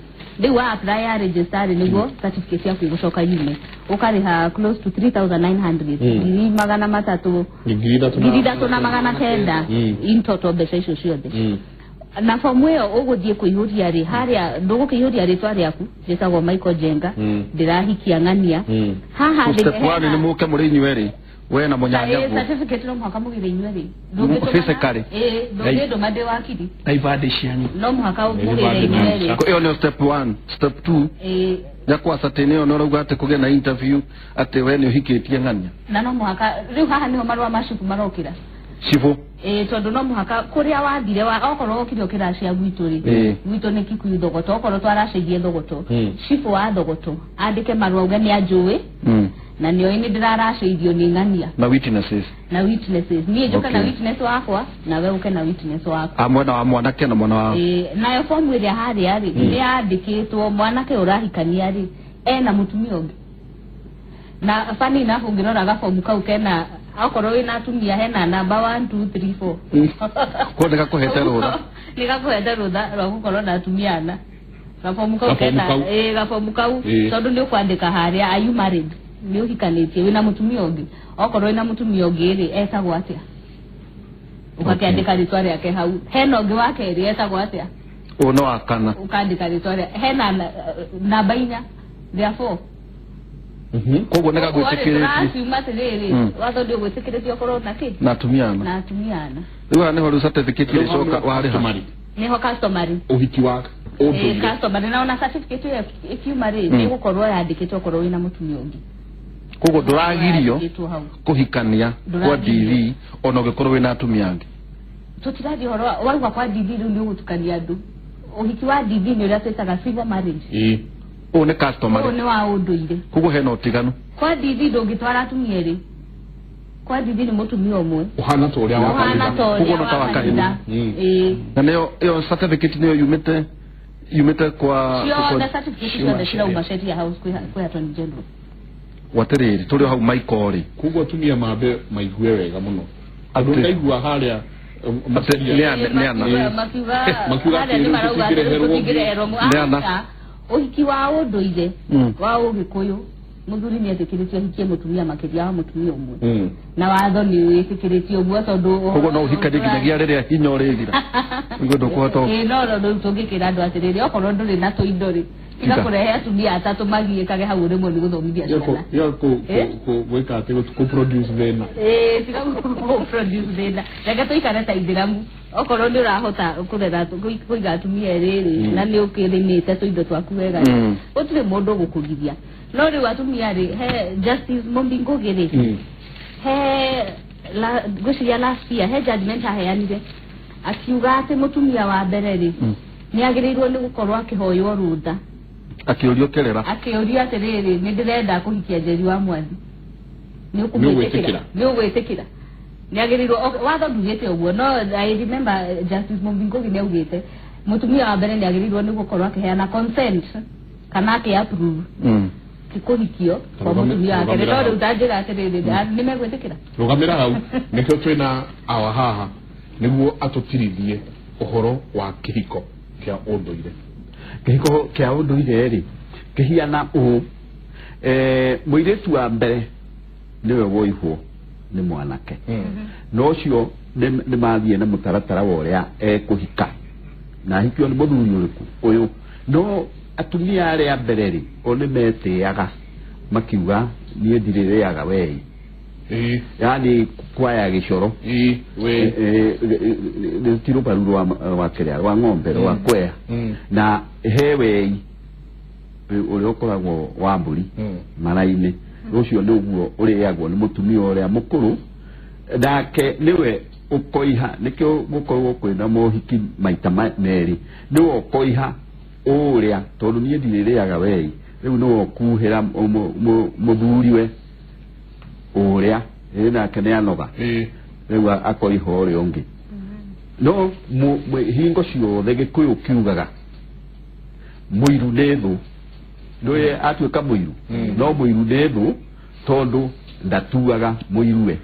Rĩu wa apply ya register rĩ, nĩguo certificate yaku ĩgũcoka yume. Ũkarĩha close to 3900, 300,000. 3,000. 3,900 in total mbeca icio ciothe. Na fomu ĩyo ũgũthiĩ kũihũria rĩ, harĩa ndũgũkĩihũria rĩtwa rĩaku, njĩtagwo Michael Njenga, ndĩrahikia ng'ania haha. So step one nĩ mũke mũrĩ inyuĩ erĩ, we na mũnyanyaguo. Certificate no mũhaka mũgĩre inyuĩ erĩ. Physically. Ĩ, ndũngĩndũma ndĩ wakiri. Na ibandĩ cianyu. No mũhaka mũgĩre inyuĩ erĩ. Ĩyo nĩyo step one. Step two ya kwa certain ĩyo nĩ ũrauga atĩ kũgĩe na interview atĩ we nĩ ũhikĩtie ng'ania. Na no mũhaka rĩu haha nĩho marũa ma cibũ marokĩra. Cibũ. Ĩ, tondũ no mũhaka kũrĩa wathire wa okorwo ũkire ũkĩracia gwitũ rĩ, gwitũ nĩ Kikuyu Thogoto, okorwo twaracĩirie Thogoto, cibũ wa Thogoto andĩke marũa auge nĩ anjũĩ. Na nĩoĩ nĩ ndĩraracĩirio nĩ ng'ania. Na witnesses. Na witnesses, niĩ njũke na Okay. witness wakwa, nawe ũke na witness waku. A mwena wa mwanake na mwena wa Ĩĩ, nayo fomu ĩrĩa harĩa rĩ, nĩ yandĩkĩtwo mwanake ũrahikania rĩ ena mũtumia ũngĩ. Na funny enough, ũngĩrora gabomu kau kena, okorwo wĩna atumia, hena namba 1 2 3 4. Ko nĩ gakũhete rũtha. Nĩ gakũhete rũtha rwa gũkorwo na atumia ana, gabomu kau. Gabomu Kena kau. Ĩĩ, gabomu kau. Tondũ nĩ ũkwandĩka harĩa, "Are you married?" Nĩ ũhikanĩtie? Wĩna mũtumia ũngĩ? Okorwo wĩna mũtumia ũngĩ rĩ, etagwo atĩa? Ũgakĩandĩka rĩtwa rĩake hau. Hena ũngĩ wa kerĩ, etagwo atĩa? Ũyũ no wa kana. Ũkandĩka rĩtwa rĩa hena namba 4, therefore Koguo nĩ gagwĩtĩkĩrĩtie. Tũraciuma atĩrĩrĩ, watho ndĩ ũgwĩtĩkĩrĩtie ũkorwo na kĩ? Na atumia ana. Na atumia ana. Rĩu haha nĩho rĩu certificate ĩrĩcoka warĩha. Customary. Nĩho customary. Ũhiki wa ũndũire. Customary, na ona certificate ĩyo ĩkiuma rĩ, nĩ ĩgũkorwo yandĩkĩtwo okorwo wĩna mũtumia ũngĩ. Koguo ndũragirio Yandĩkĩtwo hau. kũhikania kwa Ndũragirio. DV ona ũngĩkorwo wĩna atumia angĩ. Tũtirathi ũhoro wauga kwa DV, rĩu nĩ ũgũtukania andũ. Ũhiki wa DV nĩ ũrĩa twĩtaga civil marriage. Ũyũ nĩ Ũyũ customary. nĩ wa ũndũire. Koguo hena ũtiganu. Kwa DV ndũngĩtwara atumia erĩ. Kwa DV nĩ mũtumia ũmwe. Ũhana ta ũrĩa wa Ũhana kanitha. ta ũrĩa Koguo no ta wa wa kanitha. kanitha. Ĩĩ. Na nĩyo ĩyo certificate nĩyo yumĩte kwa Ciothe kwa certificate ciothe cirauma Sheria House kwĩ Attorney General. Watĩrĩrĩ, tũrĩ o hau Michael rĩ. Koguo atumia mambe maigue wega mũno, tondũ Atĩ- ndaigua harĩa Atĩ nĩ ana. Makiuga Makiuga harĩa atĩ nĩ marauga atĩ tũtingĩreherwo. tũtingĩreherwo. Nĩ ana. Aca, ũhiki wa ũndũire wa ũgĩkũyũ, mũthuri nĩ etĩkĩrĩtio ahikie mũtumia makĩria wa mũtumia ũmwe, na watho nĩ wĩtĩkĩrĩtie ũguo tondũ Koguo no ũhikanie nginyagia rĩrĩa hinya ũrĩthira, niguo ndũkũhota. Ĩĩ, no no rĩu tũngĩkĩra andũ atĩrĩrĩ, okorwo ndũrĩ na tũindo rĩ, tiga Tiga. kũrehe atumia atatũ magiĩkage hau ũrĩmwe nĩ gũthomithia ciana. Eh? Gwĩka atĩ kũ produce thĩna. Ĩĩ, tiga gũ produce thĩna, reke tũikare ta ithĩramu. Okorwo nĩ ũrahota kũrera, kũiga atumia erĩ rĩ, na nĩ ũkĩrĩmĩte tũindo twaku wega rĩ, gũtirĩ mũndũ ũgũkũgiria. No rĩu atumia rĩ, he Justice Mumbi Ngugi rĩ, he ngwĩciria last year he judgment aheanire akiuga atĩ mũtumia wa mbere rĩ, nĩ agĩrĩirwo nĩ gũkorwo akĩhoywo rũtha. Akĩũrio kĩrĩra. Akĩũrio atĩrĩrĩ, "Nĩ ndĩrenda kũhikia Njeri wa Mwathi, nĩ ũkũmwĩtĩkĩra?" Nĩ ũgwĩtĩkĩra? Nĩ agĩrĩirwo watho ndugĩte ũguo, no I remember Justice Mumbi Ngugi nĩ augĩte mũtumia wa mbere nĩ agĩrĩirwo nĩ gũkorwo akĩheana consent kana akĩ approve kũhikio kwa mũtumia wa kerĩ. No rĩu ndanjĩra atĩrĩrĩ, nĩ megwĩtĩkĩra? Rũgamĩra hau, nĩkĩo twĩna awa haha nĩguo atũtirithie ũhoro wa kĩhiko kĩa ũndũire. Kĩhiko kĩa ũndũire rĩ, kĩhiana ũũ: mũirĩtu wa mbere nĩwe woihwo nĩ mwanake, na ũcio nĩ mathiĩ na mũtaratara wa ũrĩa ekũhika na ahikio nĩ mũthuri ũrĩkũ ũyũ. No atumia arĩa mbere rĩ, o nĩ metĩaga makiuga, "Niĩ ndirĩrĩaga wei," yani kwaya gĩcoro. Ĩĩ, we. Ti rũbaru rwa kĩrĩa rwa ng'ombe rwa kwea, na he wei ũrĩa ũkoragwo wa mbũri mara-inĩ, ũcio nĩ ũguo ũrĩagwo nĩ mũtumia ũrĩa mũkũrũ, nake nĩwe ũkoiha. Nĩkĩo gũkorwo kwĩna mohiki maita merĩ, nĩwe ũkoiha ũrĩa, tondũ niĩ ndirĩrĩaga wei, rĩu nĩwe ũkuhĩra mũthuriwe ũrĩa ĩ nake nĩ anoga, rĩu akoiha ũrĩa ũngĩ. No hingo ciothe gĩkũyũ kiugaga mũiru nĩ thũ. Nĩwe atuĩka mũiru, no mũiru nĩ thũ tondũ ndatuaga mũiruwe.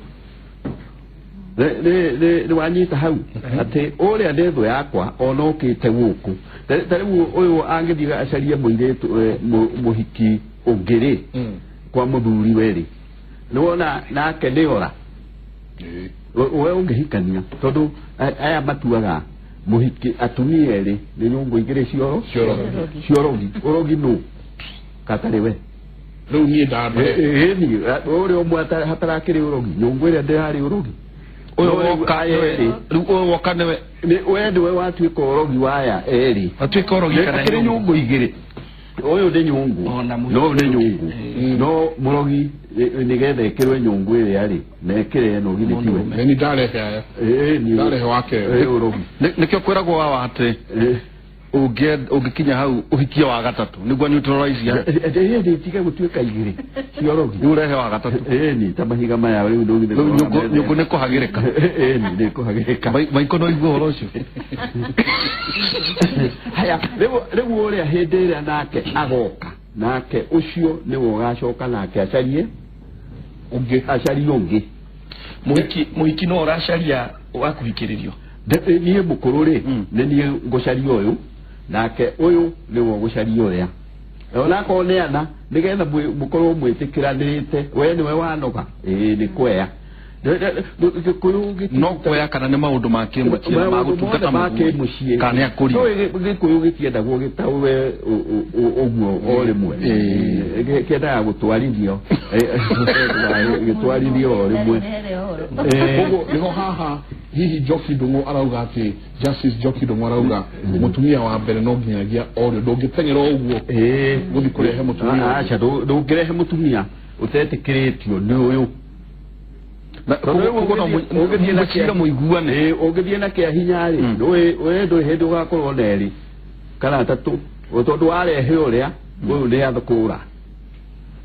Nĩ wanyita hau atĩ ũrĩa nĩ thũ yakwa ona ũkĩte gũkũ. Ta rĩu ũyũ angĩthiĩ acarie mũirĩtu mũhiki ũngĩ rĩ, kwa mũthuri we rĩ, nĩwona nake nĩ ora we ũngĩhikania, tondũ aya matuaga mũhiki atumia erĩ nĩ nyũngũ igĩrĩ cioro ciorogi. Ũrogi nũ katarĩ we? Rĩu niĩ ndambe. Ĩni ũrĩa ũmwe hatarakĩrĩ ũrogi, nyũngũ ĩrĩa ndĩrarĩ ũrogi. Ũyũ No rĩu woka aya erĩ. Rĩu ũyũ woka nĩwe we nĩwe watuĩka ũrogi waya erĩ. Watuĩka ũrogi kana akĩrĩ nyũngũ? Nyũngũ igĩrĩ, ũyũ nĩ nyũngũ no ũyũ nĩ nyũngũ, no mũrogi nĩgetha ĩkĩrwe nyũngũ ĩrĩa rĩ na ĩkĩre ĩno githĩ tiwe? Nĩ ndarehe aya. Ĩni Ndarehe wa kerĩ. Ũrogi. Nĩkĩo kwĩragwo wawa atĩ Ũngĩkinya hau ũhikie wa gatatũ nĩguo neutralize ya Ĩĩ tige gũtuĩka igĩrĩ ciorogi. Rĩu ũrehe wa gatatũ. Ĩĩ ta mahiga maya rĩu ndũgithĩ. Rĩu nyũngũ nĩ kũhagĩrĩka. Ĩĩ nĩ kũhagĩrĩka. Maiko no igue ũhoro ũcio. Haya rĩu ũrĩa hĩndĩ ĩrĩa nake agoka nake ũcio nĩwe ũgacoka nake acarie ũngĩ acarie ũngĩ. Mũhiki no ũracaria wa kũhikĩrĩrio. Niĩ mũkũrũ rĩ nĩ niĩ ngũcaria ũyũ nake ũyũ nĩwe ũgũcaria ũrĩa onakorwo nĩ ana nĩgetha mũkorwo mwĩtĩkĩranĩte we nĩwe wanoga ĩĩ nĩ kweya Gĩkũyũ no kweya kana nĩ maũndũ ma kĩmũciĩ na ma gũtungata mũciĩ kana nĩ akũrire. Gĩkũyũ gĩtiendagwo gĩtaũre ũguo o rĩmwe, kĩendaga gũtwarithio gĩtwarithio o rĩmwe. Koguo nĩho haha hihi Njoki Ndung'u arauga atĩ Justice Njoki Ndung'u arauga mũtumia wa mbere no nginyagia orĩo ndũngĩteng'era ũguo gũthiĩ kũrehe mũtumia. Aca ndũngĩrehe mũtumia ũtetĩkĩrĩtio nĩ ũyũ. Ũngĩthiĩ na kĩa hinya rĩ we ndũrĩ hĩndĩ ũgakorwo na erĩ kana atatũ tondũ warehe ũrĩa ũyũ nĩ athũkũra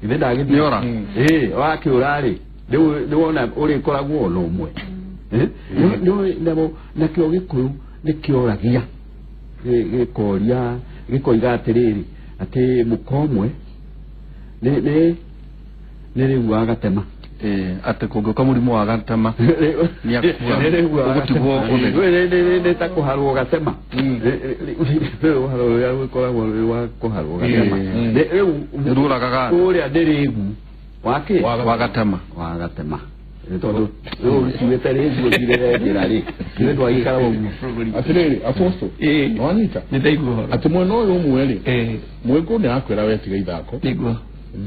ithe ndagĩthiĩ ĩĩ wakĩũra rĩ rĩu nĩwona ũrĩkoragwo ona ũmwe. Nakĩo Gĩkũyũ nĩkĩoragia gĩkoria gĩkoiga atĩrĩrĩ atĩ mũka ũmwe nĩ rĩu wagatema. Atĩ kũngĩũka mũrimũ wa gatema nĩ akua ũgũtigwo ũtheri nĩ ta kũharwo gatema rĩu ũrĩa ũkoragwo wĩ wa kũharwo gatema rĩu nĩrũragaga ũrĩa nĩ rĩgu wakĩ wa gatema wa gatema tondũ rĩu ũtuĩte rĩgu ũthirĩre njĩra rĩ ithe ndwagĩikara ũguo. Atĩrĩrĩ Apostle nĩwanyita nĩ ndaigua ũhoro atĩ mwena ũyũ ũmwe rĩ mwĩkũ nĩ arakwĩra we tiga ithako nĩguo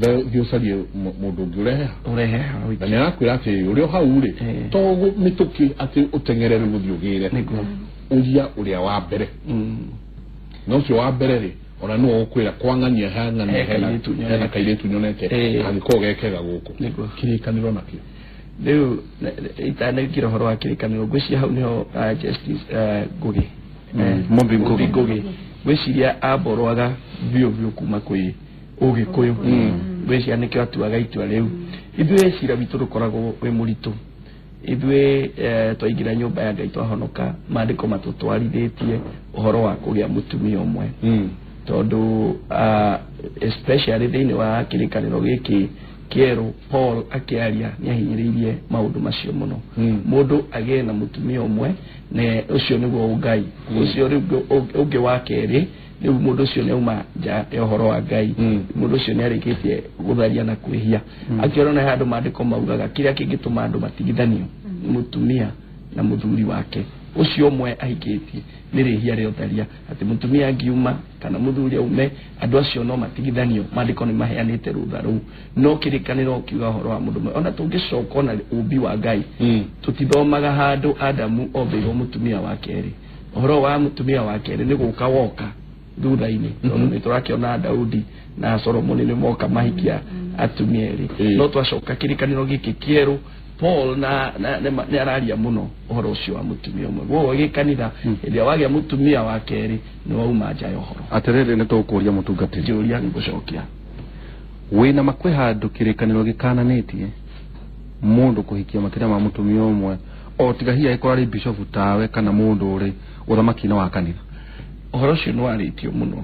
thiĩ ũcarie mũndũ ũngĩ ũrehe ũrehe na nĩ arakwĩra atĩ ũrĩa hau rĩ to mĩtũkĩ atĩ ũteng'ere rĩu ũthiĩ ũgĩre ũria ũrĩa wa mbere na ũcio wa mbere rĩ ona nĩwe ũkwĩra kwang'ania hang'ania hena kairĩtu nyonete kangĩkorwo gekega gũkũ kĩrĩkanĩro nakĩo. Rĩu itanaingĩra ũhoro wa kĩrĩkanĩro ngwĩciria hau nĩho Justice Ngugi Mumbi Ngugi ngwĩciria amborwaga biũ biũ kuma kwĩ Ũgĩkũyũ ngwĩciria nĩkĩo atuaga itua rĩu. Ithuĩ cira witũ ndũkoragwo wĩ mũritũ. Ithuĩ twaingĩra nyũmba ya Ngai twahonoka maandĩko matũtwarithĩtie ũhoro wa kũgĩa mũtumia ũmwe tondũ especially thĩinĩ wa kĩrĩkanĩro gĩkĩ kĩerũ Paul akĩaria nĩ ahinyĩrĩirie maũndũ macio mũno. Mũndũ agĩe na mũtumia ũmwe na ũcio nĩguo ũngai ũcio rĩu ũngĩ wa kerĩ rĩu mũndũ ũcio nĩ auma nja ya ũhoro wa Ngai mũndũ ũcio nĩ arĩkĩtie gũtharia na kwĩhia. Akĩona nĩ handũ maandĩko maugaga kĩrĩa kĩngĩtũma andũ matigithanio nĩ mũtumia na mũthuri wake ũcio ũmwe ahikĩtie nĩ rĩhia rĩa ũtharia atĩ mũtumia angiuma kana mũthuri aume andũ acio no matigithanio maandĩko nĩ maheanĩte rũtha rũu no kĩrĩkanĩro kiuga ũhoro wa mũndũ ũmwe. Ona tũngĩcoka ona ũmbi wa Ngai tũtithomaga handũ Adamu ombĩirwo mũtumia wa kerĩ. Ũhoro wa mũtumia wa kerĩ nĩ gũka woka thutha-inĩ tondũ nĩ tũrakĩona Daudi na Solomoni nĩ moka mahikia atumia erĩ no twacoka kĩrĩkanĩro gĩkĩ kĩerũ Paul na nĩ araria mũno ũhoro ũcio wa mũtumia ũmwe. Koguo gĩkanitha hĩndĩ ĩrĩa wagĩa mũtumia wa kerĩ nĩ wauma nja ya ũhoro. Atĩrĩrĩ nĩ tũkũria mũtungatĩri njũria ngũcokia wĩna makwĩ handũ kĩrĩkanĩro gĩkananĩtie mũndũ kũhikia makĩria ma mũtumia ũmwe o tiga hihi angĩkorwo arĩ bishofu tawe kana mũndũ ũrĩ ũthamaki-inĩ wa kanitha. Ũhoro ũcio nĩ warĩtio mũno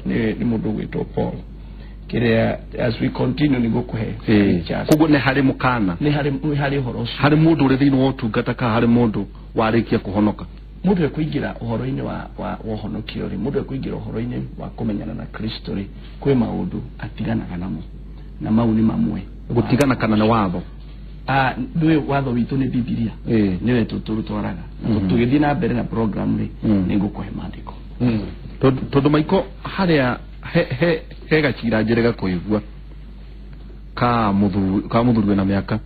nĩ mũndũ ũgwĩtwo Paul kĩrĩa as we continue nĩ gũkũhe koguo nĩ harĩ mũkana nĩ harĩ ũhoro ũcio harĩ mũndũ ũrĩ thĩinĩ wa ũtungata kana harĩ mũndũ warĩkia kũhonoka mũndũ ekũingĩra ũhoro-inĩ wa ũhonokio rĩ mũndũ ekũingĩra ũhoro-inĩ wa kũmenyana na Kristo rĩ kwĩ maũndũ atiganaga namo na mau nĩ mamwe gũtigana kana nĩ watho nĩwe watho witũ nĩ Bibilia nĩwe tũtwaraga tũgĩthiĩ na mbere na program rĩ nĩ ngũkũhe maandĩko tondũ maiko harĩa he gacira njĩrĩga kũigua ka mũthuri wĩna mĩaka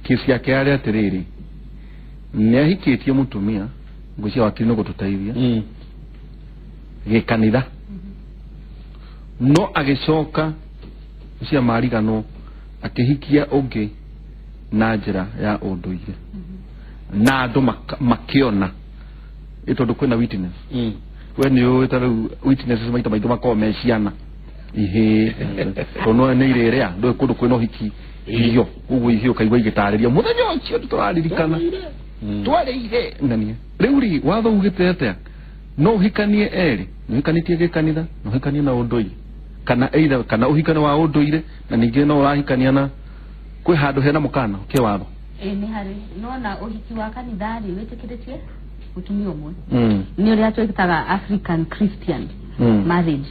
kĩsi yake yarĩ atĩrĩrĩ nĩ ahikĩtie mũtumia ngwĩciria wakiri nĩ gũtũteithia gĩkanitha no agĩcoka cia mariganwo akĩhikia ũngĩ na njĩra ya ũndũire na andũ makĩona Ĩ tondũ kwĩna witness we nĩ ũĩ ta rĩu witnesses maita maingĩ makoragwo me ciana ihĩ tondũ no nĩ irĩrĩa ndũĩ kũndũ kwĩna ũhiki irio ũguo ihĩ ũkaigua igĩtarĩria mũthenya ũcio tũraririkana twarĩire nanie rĩu rĩ watho ugĩte atĩa no ũhikanie erĩ nĩ ũhikanĩtie gĩkanitha na ũhikanie na ũndũire kana either kana ũhikane wa ũndũire na ningĩ no ũrahikania na kwĩ handũ hena mũkana kĩ watho. Ĩ nĩ harĩ nona ũhiki wa kanitha rĩ wĩtĩkĩrĩtie mũtumia ũmwe nĩ ũrĩa twĩtaga African Christian marriage,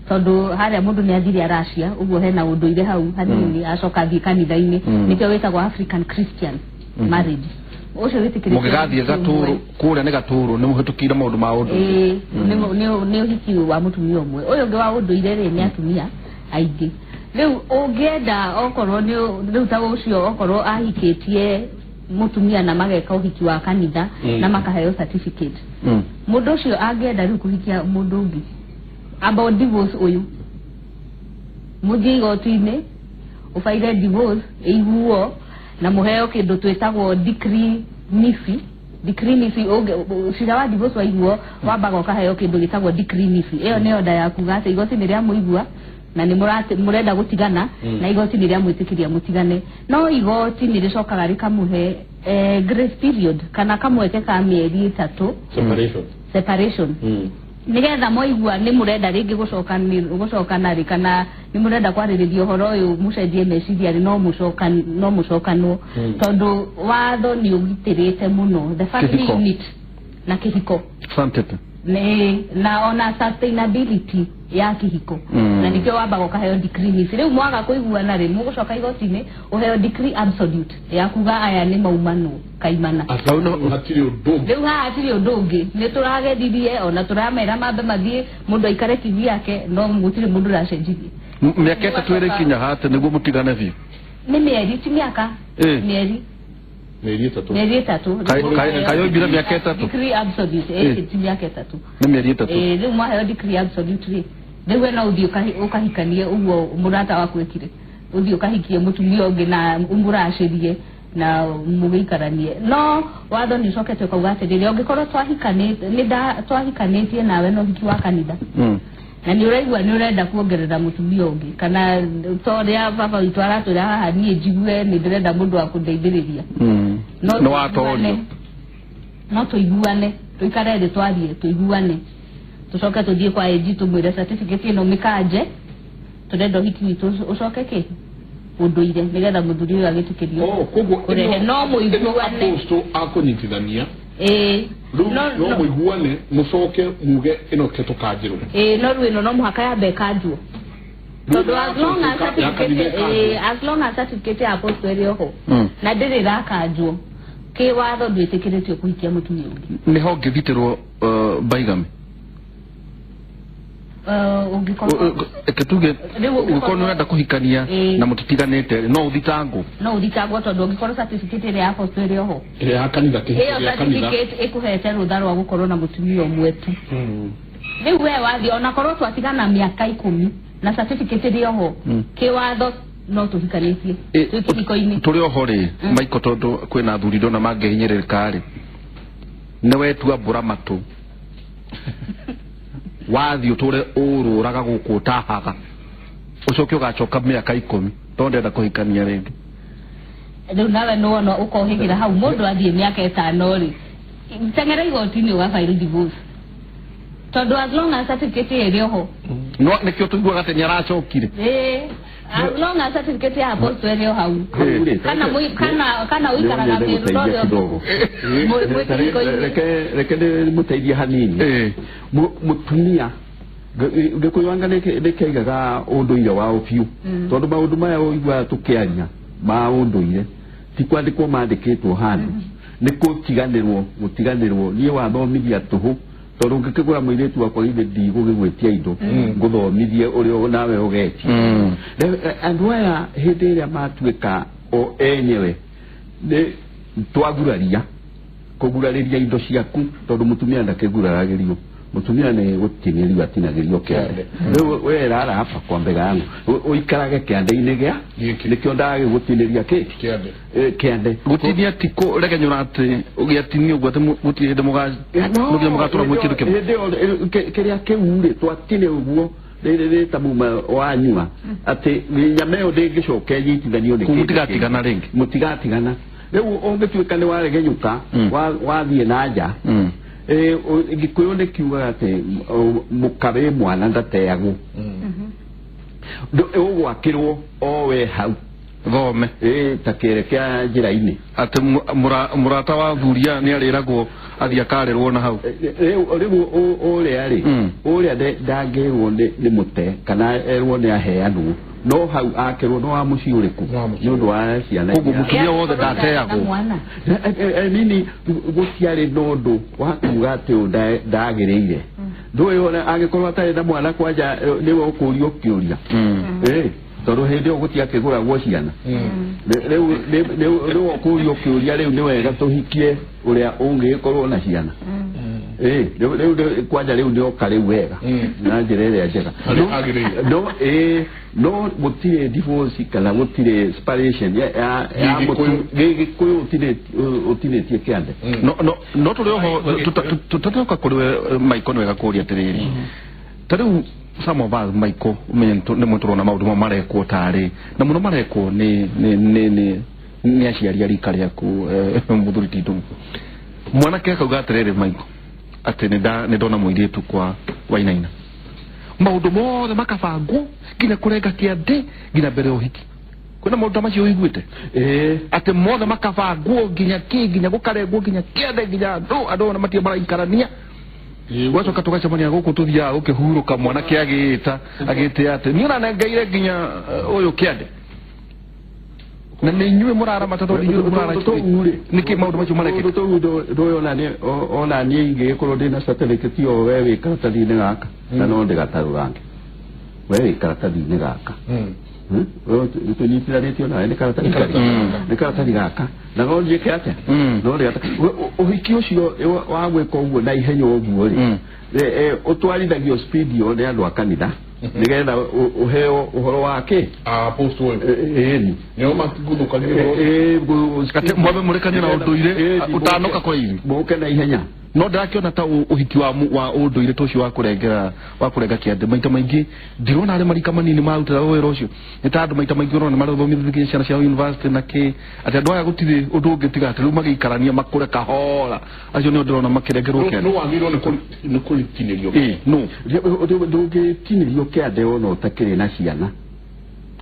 tondũ harĩa mũndũ nĩ athire aracia ũguo hena ũndũire hau hanini acoka athiĩ kanitha-inĩ nĩkĩo wĩtagwo African Christian marriage ũcio wĩtĩkĩrĩtio mũgĩgathiĩ mũtumia gatũrũ ũmwe. Kũrĩa nĩ gatũrũ nĩ mũhĩtũkĩire maũndũ ma ũndũire. Ĩĩ, nĩ ũhiki wa mũtumia ũmwe. Ũyũ ũngĩ wa ũndũire rĩ nĩ atumia aingĩ. Rĩu ũngĩenda okorwo nĩ rĩu ta ũcio okorwo ahikĩtie mũtumia na mageka ũhiki wa kanitha na makaheo certificate, mũndũ ũcio angĩenda rĩu kũhikia mũndũ ũngĩ amba divorce ũyũ mũthiĩ igoti-inĩ ũbaire divorce ĩiguo na mũheo kĩndũ twĩtagwo decree nisi. Decree nisi, cira wa divorce waiguo wambaga ũkaheo kĩndũ gĩtagwo decree nisi. Ĩyo nĩ order ya kuga atĩ igoti nĩ rĩamũigua na nĩ mũrenda gũtigana na igoti nĩ rĩamwĩtĩkĩria mũtigane, no igoti nĩ rĩcokaga rĩkamũhe grace period kana kamweke ka mĩeri 3. Separation. Separation, nigetha mwaigua nĩ mũrenda rĩngĩ gũcokana rĩ kana nĩ mũrenda kwarĩrĩria ũhoro ũyũ mũcenjie meciria rĩ, no mũcokanwo tondũ watho nĩ ũgitĩrĩte mũno the family Kĩhiko. unit na kĩhiko Sanctity. Nĩ na ona sustainability ya kĩhiko na nĩkĩo wambaga ũkaheo decree nisi. Rĩu mwaga kũiguana rĩ, mũgũcoka igoti-inĩ ũheo decree absolute ya kuga aya nĩ maumanwo kaimana. Hatirĩ ũndũ ũngĩ. Rĩu haha hatirĩ ũndũ ũngĩ, nĩ tũrageririe ona tũramera mambe mathiĩ mũndũ aikare kivi yake, no gũtirĩ mũndũ ũracenjirie. Mĩaka 3 ĩrĩkinya atĩ nĩguo mũtigane biũ? Nĩ mĩeri, ti mĩaka. Mĩeri. Mĩeri 3. Mĩeri 3. Kaĩ oimbire mĩaka 3? Decree absolute ti mĩaka 3. Nĩ mĩeri 3. Rĩu mwaheo decree absolute rĩ, rĩu we no ũthiĩ ũkahikanie ũguo mũrata waku ekire, ũthiĩ ũkahikie mũtumia ũngĩ na ũmũracĩrie na mũgĩikaranie, no watho nĩ ũcokete ũkauga atĩrĩrĩ, ũngĩkorwo twahikanĩte nĩ twahikanĩtie nawe na ũhiki wa kanitha na nĩ ũraigua nĩ ũrenda kuongerera mũtumia ũngĩ kana ta ũrĩa baba witũ aratwĩra haha, niĩ njigue nĩ ndĩrenda mũndũ wa kũndeithĩrĩria, no nĩ watorio. No tũiguane, tũikare thĩ twarie tũiguane, tũcoke tũthiĩ kwa AG tũmwĩre certificate ĩno mĩkanje, tũrenda ũhiki witũ ũcoke kĩ ũndũire nĩgetha mũthuri ũyũ agĩtĩkĩrio Oh, koguo kũrehe no mũiguane. Apostle akũnyitithania Ĩĩ. Rĩu no no mũiguane mũcoke muge ĩno ke tũkanjĩrwo. Ĩĩ, no rĩu ĩno no mũhaka yambe ĩkanjwo tondũ as long as Ya kanitha certificate ĩkanjwo. Ĩĩ, as long as certificate ya apostle ĩrĩ oho na ndĩrĩ ĩrakanjwo kĩ watho ndwĩtĩkĩrĩtio kũhikia mũtumia ũngĩ. Nĩho ngĩthitĩrwo bigamy? Ũngĩkorwo Reke tuge Rĩu ũngĩkorwo nĩ ũrenda kũhikania na mũtitiganĩte no ũthitangwo? No ũthitangwo tondũ ũngĩkorwo certificate ĩrĩa ya apostle ĩrĩ oho, Ĩrĩa ya kanitha, kĩhiko ĩyo gĩa kanitha. certificate ĩkũhete rũtha rwa gũkorwo na mũtumia ũmwe tu. Rĩu we wathiĩ onakorwo twatigana mĩaka 10 na certificate ĩrĩ oho, kĩwatho no tũhikanĩtie twĩ kĩhiko-inĩ. Tũrĩ oho rĩ, Michael, tondũ kwĩna athuri ndona mangĩhinyĩrĩrĩka rĩ, nĩ wetua mbũra matũ wathiĩ ũtũre ũrũraga gũkũ ũtahaga ũcoke ũgacoka mĩaka 10 tondũ ndenda kũhikania rĩngĩ. Rĩu nawe nĩwona ũkohĩgĩra hau mũndũ athiĩ mĩaka 5 rĩ, teng'era igoti-inĩ ũgabaire divorce tondũ as long as certificate ĩyo ĩrĩ oho. No nĩkĩo tũiguaga atĩ nĩ aracokire. Ĩĩ, as long as certificate ya apostle ĩrĩ o hau kana ũikaraga Nĩwanyende mĩrũ gũteithia kidogo. Mwĩ kĩhiko-inĩ. Reke ndĩmũteithie hanini. Mũtumia Gĩkũyũ anga nĩkĩaigaga ũndũire wao biũ tondũ maũndũ maya ũiguaga tũkĩaria ma ũndũire ti kwandĩkwo mandĩkĩtwo handũ, nĩ gũtiganĩrwo gũtiganĩrwo. Niĩ wathomithia tũhũ tondũ ngĩkĩgũra mũirĩtu wakwa githĩ ndigũgĩgwĩtia indo ngũthomithie ũrĩa nawe ũgetia. Rĩu, andũ aya hĩndĩ ĩrĩa matuĩka o enyewe nĩ twaguraria kũgurarĩria indo ciaku tondũ mũtumia ndakĩguraragĩrio. Mutumia nĩ gũtinĩrio atinagĩrio kĩande. Rĩu we rara hapa kwa mbega yangu, ũikarage kĩande-inĩ gĩa nĩkĩo ndagĩgũtinĩria kĩ kĩande. Kĩande. Gũtinia ti kũregenyũra atĩ ũgĩatinia ũguo atĩ gũtirĩ hĩndĩ no nginya mũgatũra mwĩ kĩndũ kĩmwe. Hĩndĩ ĩyo kĩrĩa kĩu rĩ twatine ũguo rĩrĩ ta muma wanyua atĩ nyama ĩyo ndĩngĩcoka ĩnyitithanio nĩ Kũu kĩndũ mũtigatigana kĩngĩ. Rĩngĩ. Mũtigatigana. Rĩu ũngĩtuĩka nĩ waregenyũka wathiĩ na nja, Gĩkũyũ nĩ kiugaga atĩ mũka wĩ mwana ndateagwo. Ũgwakĩrwo o we hau thome. Ta kĩere kĩa njĩra-inĩ. Atĩ mũrata wa thuria nĩ arĩragwo athiĩ akarĩrwo na hau. Rĩu ũrĩa rĩ ũrĩa ndangĩrwo nĩ mũte kana erwo nĩ aheanwo, no hau akĩrwo no wa mũciĩ ũrĩkũ nĩ ũndũ wa ciana. Koguo mũtumia wothe ndateagwo. Mwana. Nini gũtiarĩ na ũndũ wa kuga atĩ ũyũ ndagĩrĩire. Ndũĩ ona angĩkorwo atarĩ na mwana kwanja, nĩwe ũkũrio kĩũria. Tondũ hĩndĩ ĩyo gũtiakĩgũragwo ciana. Rĩu nĩwe ũkũrio kĩũria. Rĩu nĩ wega tũhikie ũrĩa ũngĩgĩkorwo na ciana. Rĩu kwanja rĩu nĩoka rĩu wega na njĩra ĩrĩa njega. Harĩa agĩrĩire. No no gũtirĩ divorce kana gũtirĩ separation ya Gĩkũyũ ũtinĩtie kĩande. No tũrĩ oho tũtatoka kũrĩ we Michael, nĩ wega kũria atĩrĩrĩ, ta rĩu some of us, Michael, ũmenye nĩmwe tũrona maũndũ mamwe marekwo tarĩ na mũno marekwo nĩ aciari a rika rĩaku, mũthuri Tindũ. Mwanake akauga atĩrĩrĩ, Michael, atĩ nĩ ndona mũirĩtu kwa Wainaina, maũndũ mothe makabangwo nginya kũrenga kĩande nginya mbere ya ũhiki. Kwĩna maũndũ ta macio ũiguĩte atĩ mothe makabangwo nginya kĩ, nginya gũkarengwo nginya kĩande, nginya andũ ona matirĩ maraikarania, gwacoka tũgacemania gũkũ tũthiaga gũkĩhurũka, mwanake agĩĩta agĩte atĩ niĩ ũranengeire nginya ũyũ kĩande na nĩ inyuĩ mũraramata tondũ inyuĩ mũrara. Nĩkĩ maũndũ macio marekĩka? Tũu ndũĩ ona niĩ ingĩgĩkorwo ndĩna certificate ĩyo, we wĩ karatathi-inĩ gaka na no ndĩgatarũrange, we wĩ karatathi-inĩ gaka. Tũnyitithanĩtio nawe nĩ karatathi karĩkũ? Nĩ karatathi gaka na no njĩke atĩa no ndĩgata ũhiki ũcio wa gwĩka ũguo na ihenya ũguo rĩ, ũtwarithagio speed ĩyo nĩ andũ a kanitha nĩgetha ũheo ũhoro wa kĩ. Apostle ũyũ. Ĩni. Nĩo maguthũkagia ũhoro. Atĩ mwambe mũrĩkanie na ũndũire ũtanoka kwa ivi. Mũke na ihenya. No ndĩrakĩona ta ũhiki wa ũndũire ta ũcio wa kũrengera wa kũrenga kĩande, maita maingĩ ndirona arĩ marika manini marutaga wĩra ũcio. Nĩ ta andũ maita maingĩ ũrona marathomithia nginya ciana ciao university na kĩ, atĩ andũ aya gũtirĩ ũndũ ũngĩ tiga atĩ rĩu magĩikarania makũre kahora. Acio nĩo ndĩrona makĩrengerwo kĩande. Nũ wagĩrĩirwo nĩ kũritinĩrio? Ĩ no. Ndũngĩtinĩrio kĩande ona ũtakĩrĩ na ciana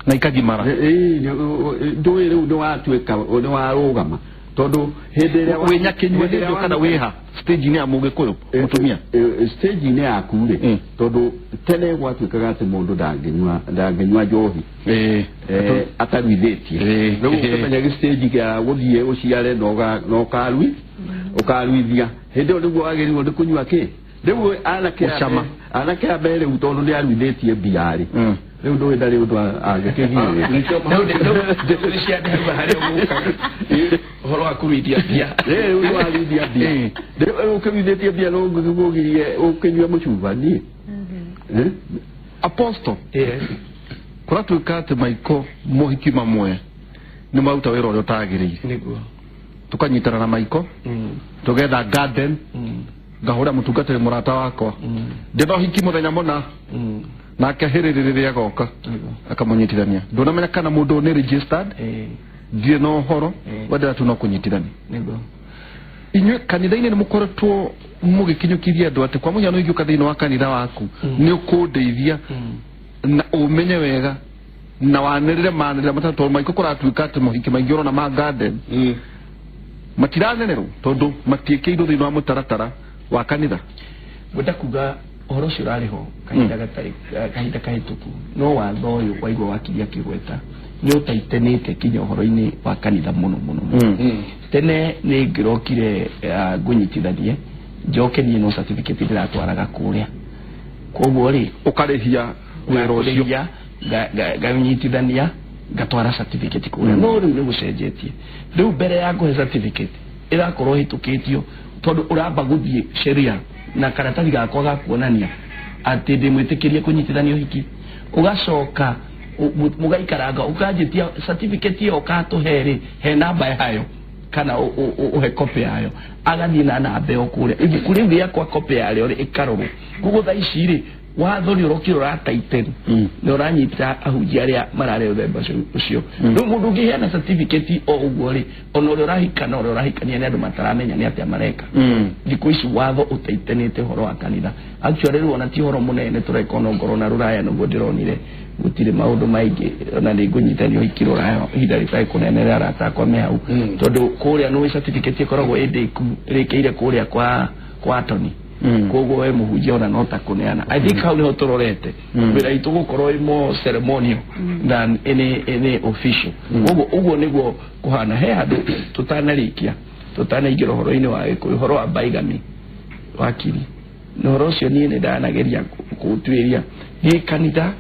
na ikagimara. Ndũĩ rĩu nĩ watuĩka nĩ warũgama tondũ hĩndĩ ĩrĩa wĩ nyakinyua hĩndĩ ĩyo kana wĩha stage-inĩ ya mũgĩkũyũ mũtumia? Stage-inĩ yaku rĩ, tondũ tene gwatuĩkaga atĩ mũndũ ndangĩnyua njohi ataruithĩtie. Rĩu ũkĩmenya gĩ stage kĩa gũthiĩ ũciare na ũkaruithia, hĩndĩ ĩyo nĩguo wagĩrĩirwo nĩ kũnyua kĩ. Rĩu anake a Gũcama. Anake a mbere rĩu tondũ nĩ aruithĩtie mbia rĩ, rĩu ndũĩ ndarĩ ũndũ angĩkĩgirĩrĩria. Nĩ ciande hau harĩa ũgũkaga ũhoro wa kũruithia mbia. Rĩu nĩ waruithia mbia, rĩu ũkĩruithĩtie mbia no ũgirie ũkĩnyua mũcuba niĩ. Apostle, Yes. kũratuĩka atĩ Michael mohiki mamwe nĩ maruta wĩra ũrĩa ũtagĩrĩire. Nĩguo. Tukanyitana na Michael, tũgetha garden, ngahũra mũtungatĩri mũrata wakwa, ndĩna ũhiki mũthenya mũna, nake hĩrĩrĩ rĩrĩa agoka akamũnyitithania. Ndũnamenya kana mũndũ ũyũ nĩ registered, ndirĩ na ũhoro, wendera tu no kũnyitithania. Nĩguo. Inyuĩ kanitha-inĩ nĩ mũkoretwo mũgĩkinyũkithia andũ atĩ kwa mũhiano ingĩũka thĩinĩ wa kanitha waku nĩ ũkũndeithia na ũmenye wega na wanĩrĩre manĩrĩra matatũ, tondũ maiko kũratuĩka atĩ mohiki maingĩ ũrona ma garden matiranererwo tondũ matiĩkĩirwo thĩinĩ wa mũtaratara wa kanitha. Ngwenda kuga ũhoro ũcio ũrarĩ ho kahinda gatarĩ kahinda kahĩtũku, no watho ũyũ waigua wakiria kĩgweta nĩ ũtaitenĩte kinya ũhoro-inĩ wa kanitha mũno mũno mũno. Tene nĩ ngĩrokire ngũnyitithanie njoke niĩ no certificate ndĩratwaraga kũrĩa, koguo rĩ ũkarĩhia wĩra ũcio. Ngarĩhia, nganyitithania ngatwara certificate kũrĩa. No rĩu nĩ gũcenjetie. Rĩu mbere ya ngũhe certificate ĩrakorwo ĩhĩtũkĩtio tondũ ũramba gũthiĩ sheria. Na karatathi gakwa ga kuonania atĩ ndĩmwĩtĩkĩrie kũnyitithania ũhiki, ũgacoka mũgaikaranga, ũkanjĩtia certificate ĩyo, ũkatũhe rĩ, he namba yayo kana ũhe copy yayo, agathiĩ na namba ĩyo kũrĩa ibuku rĩu rĩakwa, copy yarĩo rĩ, ĩkarorwo. Koguo thaa ici rĩ, watho nĩ ũrokire ũrataiten, nĩ ũranyita ahunjia arĩa mararĩ ũthemba ũcio. Rĩu mũndũ ũngĩheana certificate o ũguo rĩ, ona ũrĩa ũrahika na ũrĩa ũrahikania nĩ andũ mataramenya nĩ atĩa mareka. Thikũ ici watho ũtaitenĩte ũhoro wa kanitha. Actually, rĩu ona ti ũhoro mũnene tũreka, ona ongorwo na rũraya nĩguo ndĩronire gũtirĩ maũndũ maingĩ, ona nĩ ngũnyitania ũhiki rũraya ihinda rĩtarĩ kũnene rĩa arata akwa me hau, tondũ kũrĩa nĩ certificate ĩkoragwo ĩndĩku ĩrĩkĩire kũrĩa kwa attorney. Koguo we mũhunjia ona no ta kũneana. I think hau nĩho tũrorete wĩra witũ gũkorwo ĩ more ceremonial than any official. Koguo ũguo nĩguo kũhana. He handũ tũtanarĩkia, tũtanaingĩra ũhoro-inĩ wa Gĩkũyũ, ũhoro wa bigamy, wakiri, na ũhoro ũcio niĩ nĩ ndanageria kũũtuĩria gĩ kanitha.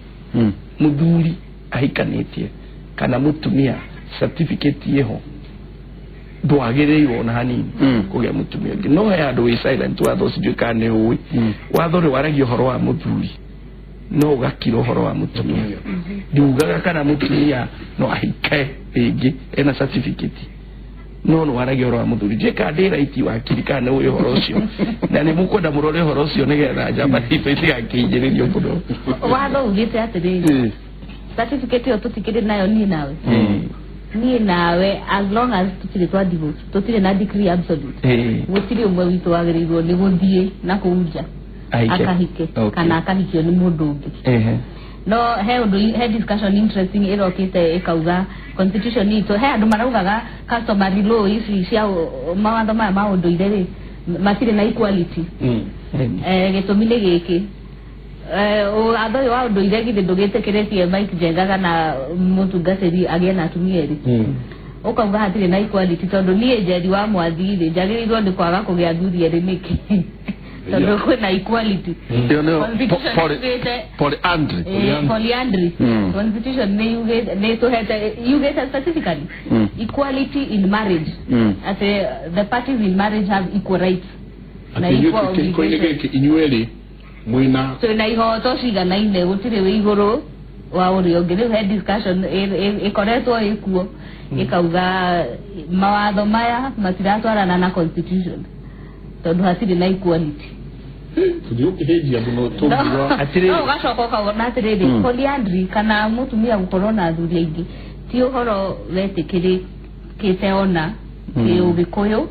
Mũthuri ahikanĩtie kana mũtumia, certificate ĩho, ndwagĩrĩirwo ona hanini kũgĩa mũtumia ũngĩ. No he handũ wĩ silent watho ũcio, ndiũĩ kana nĩ ũĩ. Watho rĩ waragia ũhoro wa mũthuri, no ũgakira ũhoro wa mũtumia. Ndiugaga kana mũtumia no ahike rĩngĩ ena certificate, no nĩ waragia ũhoro wa mũthuri. Ndiũĩ kana ndĩ right, wakiri, kana nĩ ũĩ ũhoro ũcio, na nĩ mũkwenda mũrore ũhoro ũcio nĩgetha njamba itũ itigakĩingĩrĩrio mũno. Watho ugĩte atĩrĩrĩ, certificate ĩyo tũtikĩrĩ nayo niĩ nawe, as long as tũtirĩ twa divorce, tũtirĩ na decree absolute, gũtirĩ ũmwe witũ wagĩrĩirwo nĩ gũthiĩ na kũu nja Ahike. Akahike kana akahikio nĩ mũndũ ũngĩ. No he ũndũ, he discussion interesting ĩrokĩte ĩkauga constitution itũ, he andũ maraugaga customary law ici cia mawatho maya ma ũndũire rĩ, matirĩ na equality. Gĩtũmi nĩ gĩkĩ, watho ũyũ wa ũndũire githĩ ndũgĩtĩkĩrĩtie Mike Njenga kana mũtungatĩri agĩe na atumia erĩ? Ũkauga hatirĩ na equality, tondũ niĩ Njeri wa Mwathi rĩ, njagĩrĩirwo nĩ kwaga kũgĩa athuri erĩ nĩkĩ, tondũ kwĩna equality? Ĩyo nĩyo Constitution polyandry. Polyandry. Constitution nĩ yugĩte, nĩ tũhete, yugĩte specifically equality in marriage, atĩ the parties in marriage have equal rights na atĩ equal inyuĩ kĩhiko-inĩ obligations. gĩkĩ inyuĩ mwĩna Twĩna ihoto ciganaine, gũtirĩ wĩ igũrũ wa ũrĩa ũngĩ. Rĩu he discussion ĩkoretwo ĩkuo ĩkauga mawatho maya matiratwarana na constitution, tondũ hatirĩ na equality. Tũthiĩ ũkĩhĩnjia mũno tũngiuga. No ũgacoka ũkawona atĩrĩrĩ, polyandry kana mũtumia gũkorwo na athuri aingĩ ti ũhoro wetĩkĩrĩkĩte ona kĩũgĩkũyũ,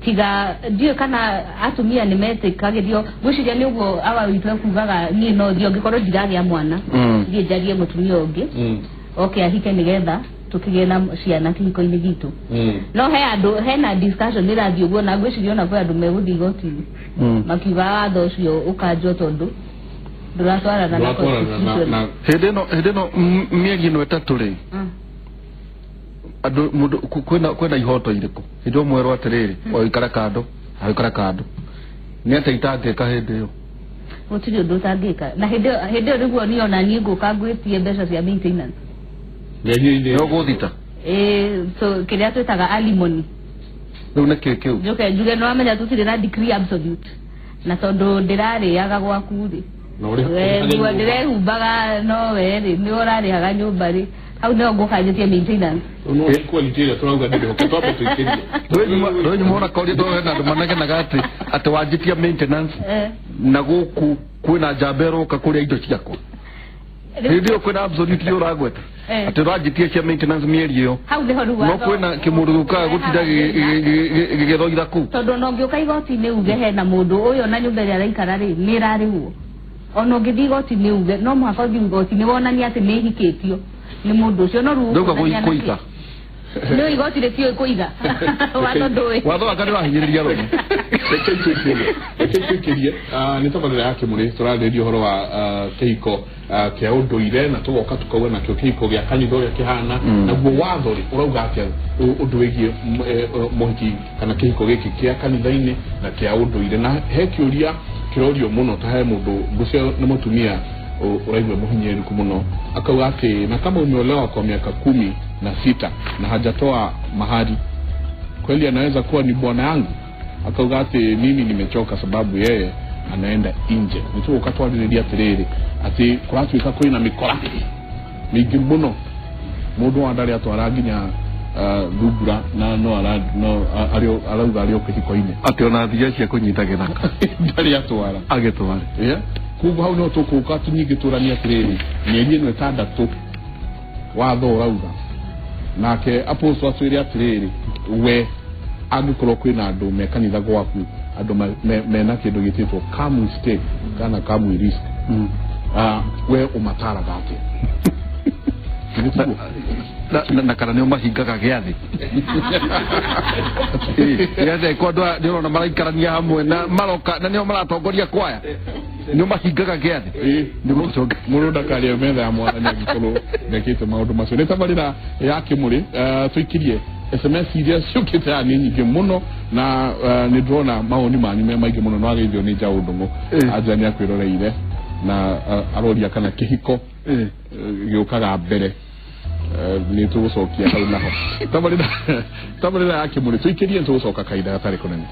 tiga ndiũĩ kana atumia nĩ metĩkagĩrio. Ngwĩciria nĩ ũguo awa witũ ekugaga, niĩ no thiĩ ũngĩkorwo ndiragĩa mwana, thiĩ njarie mũtumia ũngĩ oke ahike nĩgetha tũkĩgĩe na ciana kĩhiko-inĩ gitũ. No he andũ, hena discussion ĩrathiĩ ũguo, na ngwĩciria ona kwĩ andũ megũthiĩ igoti-inĩ makiuga watho ũcio ũkanjwo, tondũ ndũratwarana na Ndũratwarana constitution. Hĩndĩ ĩno mĩeri ĩno 3 rĩ, andũ mũndũ kwĩna ihoto irĩkũ hĩndĩ ĩyo mwerwo atĩrĩrĩ, waikara kando, waikara kando, nĩ atĩa itangĩka hĩndĩ ĩyo? Gũtirĩ ũndũ ũtangĩka, na hĩndĩ ĩyo nĩguo niĩ ona niĩ ngũka ngwĩtie mbeca cia maintenance. Nĩ ũgũthita? Ĩĩ, so kĩrĩa twĩtaga alimony. Rĩu nĩ kĩ kĩu? Njuke njuge nĩ wamenya tũtirĩ na decree absolute, na tondũ ndĩrarĩaga gwaku rĩ, Na ũrĩ- we nguo ndĩrehumbaga, no we rĩ, nĩ ũrarĩhaga nyũmba rĩ, hau nĩho ngũka njĩtie maintenance. No equality ĩrĩa tũrauga ndĩrĩ ho, twambe tũikĩrie. Rwĩ nyuma ona koria tondũ hena andũ manegenaga atĩ wanjĩtia maintenance na gũkũ kwĩna njamba ĩroka kũrĩa indo ciakwa. Hĩndĩ ĩyo kwĩna absolute ĩyo ũragweta atĩ ũranjĩtia cia maintenance mĩeri ĩyo, Hau nĩho rĩu no watho kwĩna kĩmũndũ gĩũkaga gũtinda gĩgĩthoitha kũu. Tondũ ona ũngĩũka igoti-inĩ uge hena mũndũ ũyũ na nyũmba ĩrĩa araikara rĩ, nĩ ĩrarĩhwo, ona ũngĩthiĩ igoti-inĩ uge no mũhaka ũthiĩ igoti-inĩ wonanie atĩ nĩ ĩhikĩtio nĩ mũndũ ũcio, no rĩu Ndauga ũkuonania na kũiga. kĩ? Nĩ igoti rĩtiũĩ kũiga watho ndũĩ. Watho waka nĩ ũrahinyĩrĩria arũme. Reke twĩkĩrie. Nĩ tabarĩra ya Kĩmũrĩ, tũrarĩrĩria ũhoro wa kĩhiko kĩa ũndũire, na tũgoka tũkauga nakĩo kĩhiko gĩa kanitha ũrĩa kĩhana. Naguo watho rĩ, ũrauga atĩa ũndũ wĩgiĩ mũhiki kana kĩhiko gĩkĩ kĩa kanitha-inĩ na kĩa ũndũire? Na he kĩũria kĩrorio mũno, ta he mũndũ ngũcio nĩ mũtumia ũraigua mũhinyĩrĩku mũno, akauga atĩ na kama umeolewa kwa miaka 16 na hajatoa mahari, kweli anaweza kuwa ni bwana yangu? Akauga ati mimi nimechoka sababu yeye anaenda nje. Nĩ tũgũka twarĩrĩria atĩrĩrĩ atĩ kũratuĩka kwĩna mĩkora mĩingĩ mũno, mũndũ wa ndarĩ atwara nginya thungura na no ara no arauga arĩ o kĩhiko-inĩ. Atĩ ona thia cia kũnyita gĩthaka ndarĩ atwara agĩtware. Yeah. Koguo hau no tũkũka tũnyingĩ tũranie atĩrĩrĩ, mĩeri ĩno 6 watho ũrauga, nake apostle atwĩre atĩrĩrĩ, we angĩkorwo kwĩna andũ me kanitha gwaku, andũ mena kĩndũ gĩtĩtwo come we stake kana come we risk, we ũmataraga atĩa? Githĩ tiguo? Na kana nĩo mahingaga gĩathĩ gĩathĩ kwa andũ nĩ ũrona maraikarania hamwe na maroka na nĩo maratongoria kwaya, nĩo mahingaga gĩathĩ. Mũndũ ndakarĩe metha ya mwathani angĩkorwo ndekĩte maũndũ macio. Nĩ tabarĩra ya kĩmũrĩ. Tũikirie SMS iria ciũkĩte haha nĩ nyingĩ mũno na nĩ ndĩrona mawoni manyu me maingĩ mũno. No ageithio nĩ Njaũ Ndũng'ũ anja nĩ akwĩroreire na aroria kana kĩhiko gĩũkaga mbere. Nĩ tũgũcokia hau naho. Tabarĩra ya kĩmũrĩ tũikĩrie, tũgũcoka kahinda gatarĩ kũnene.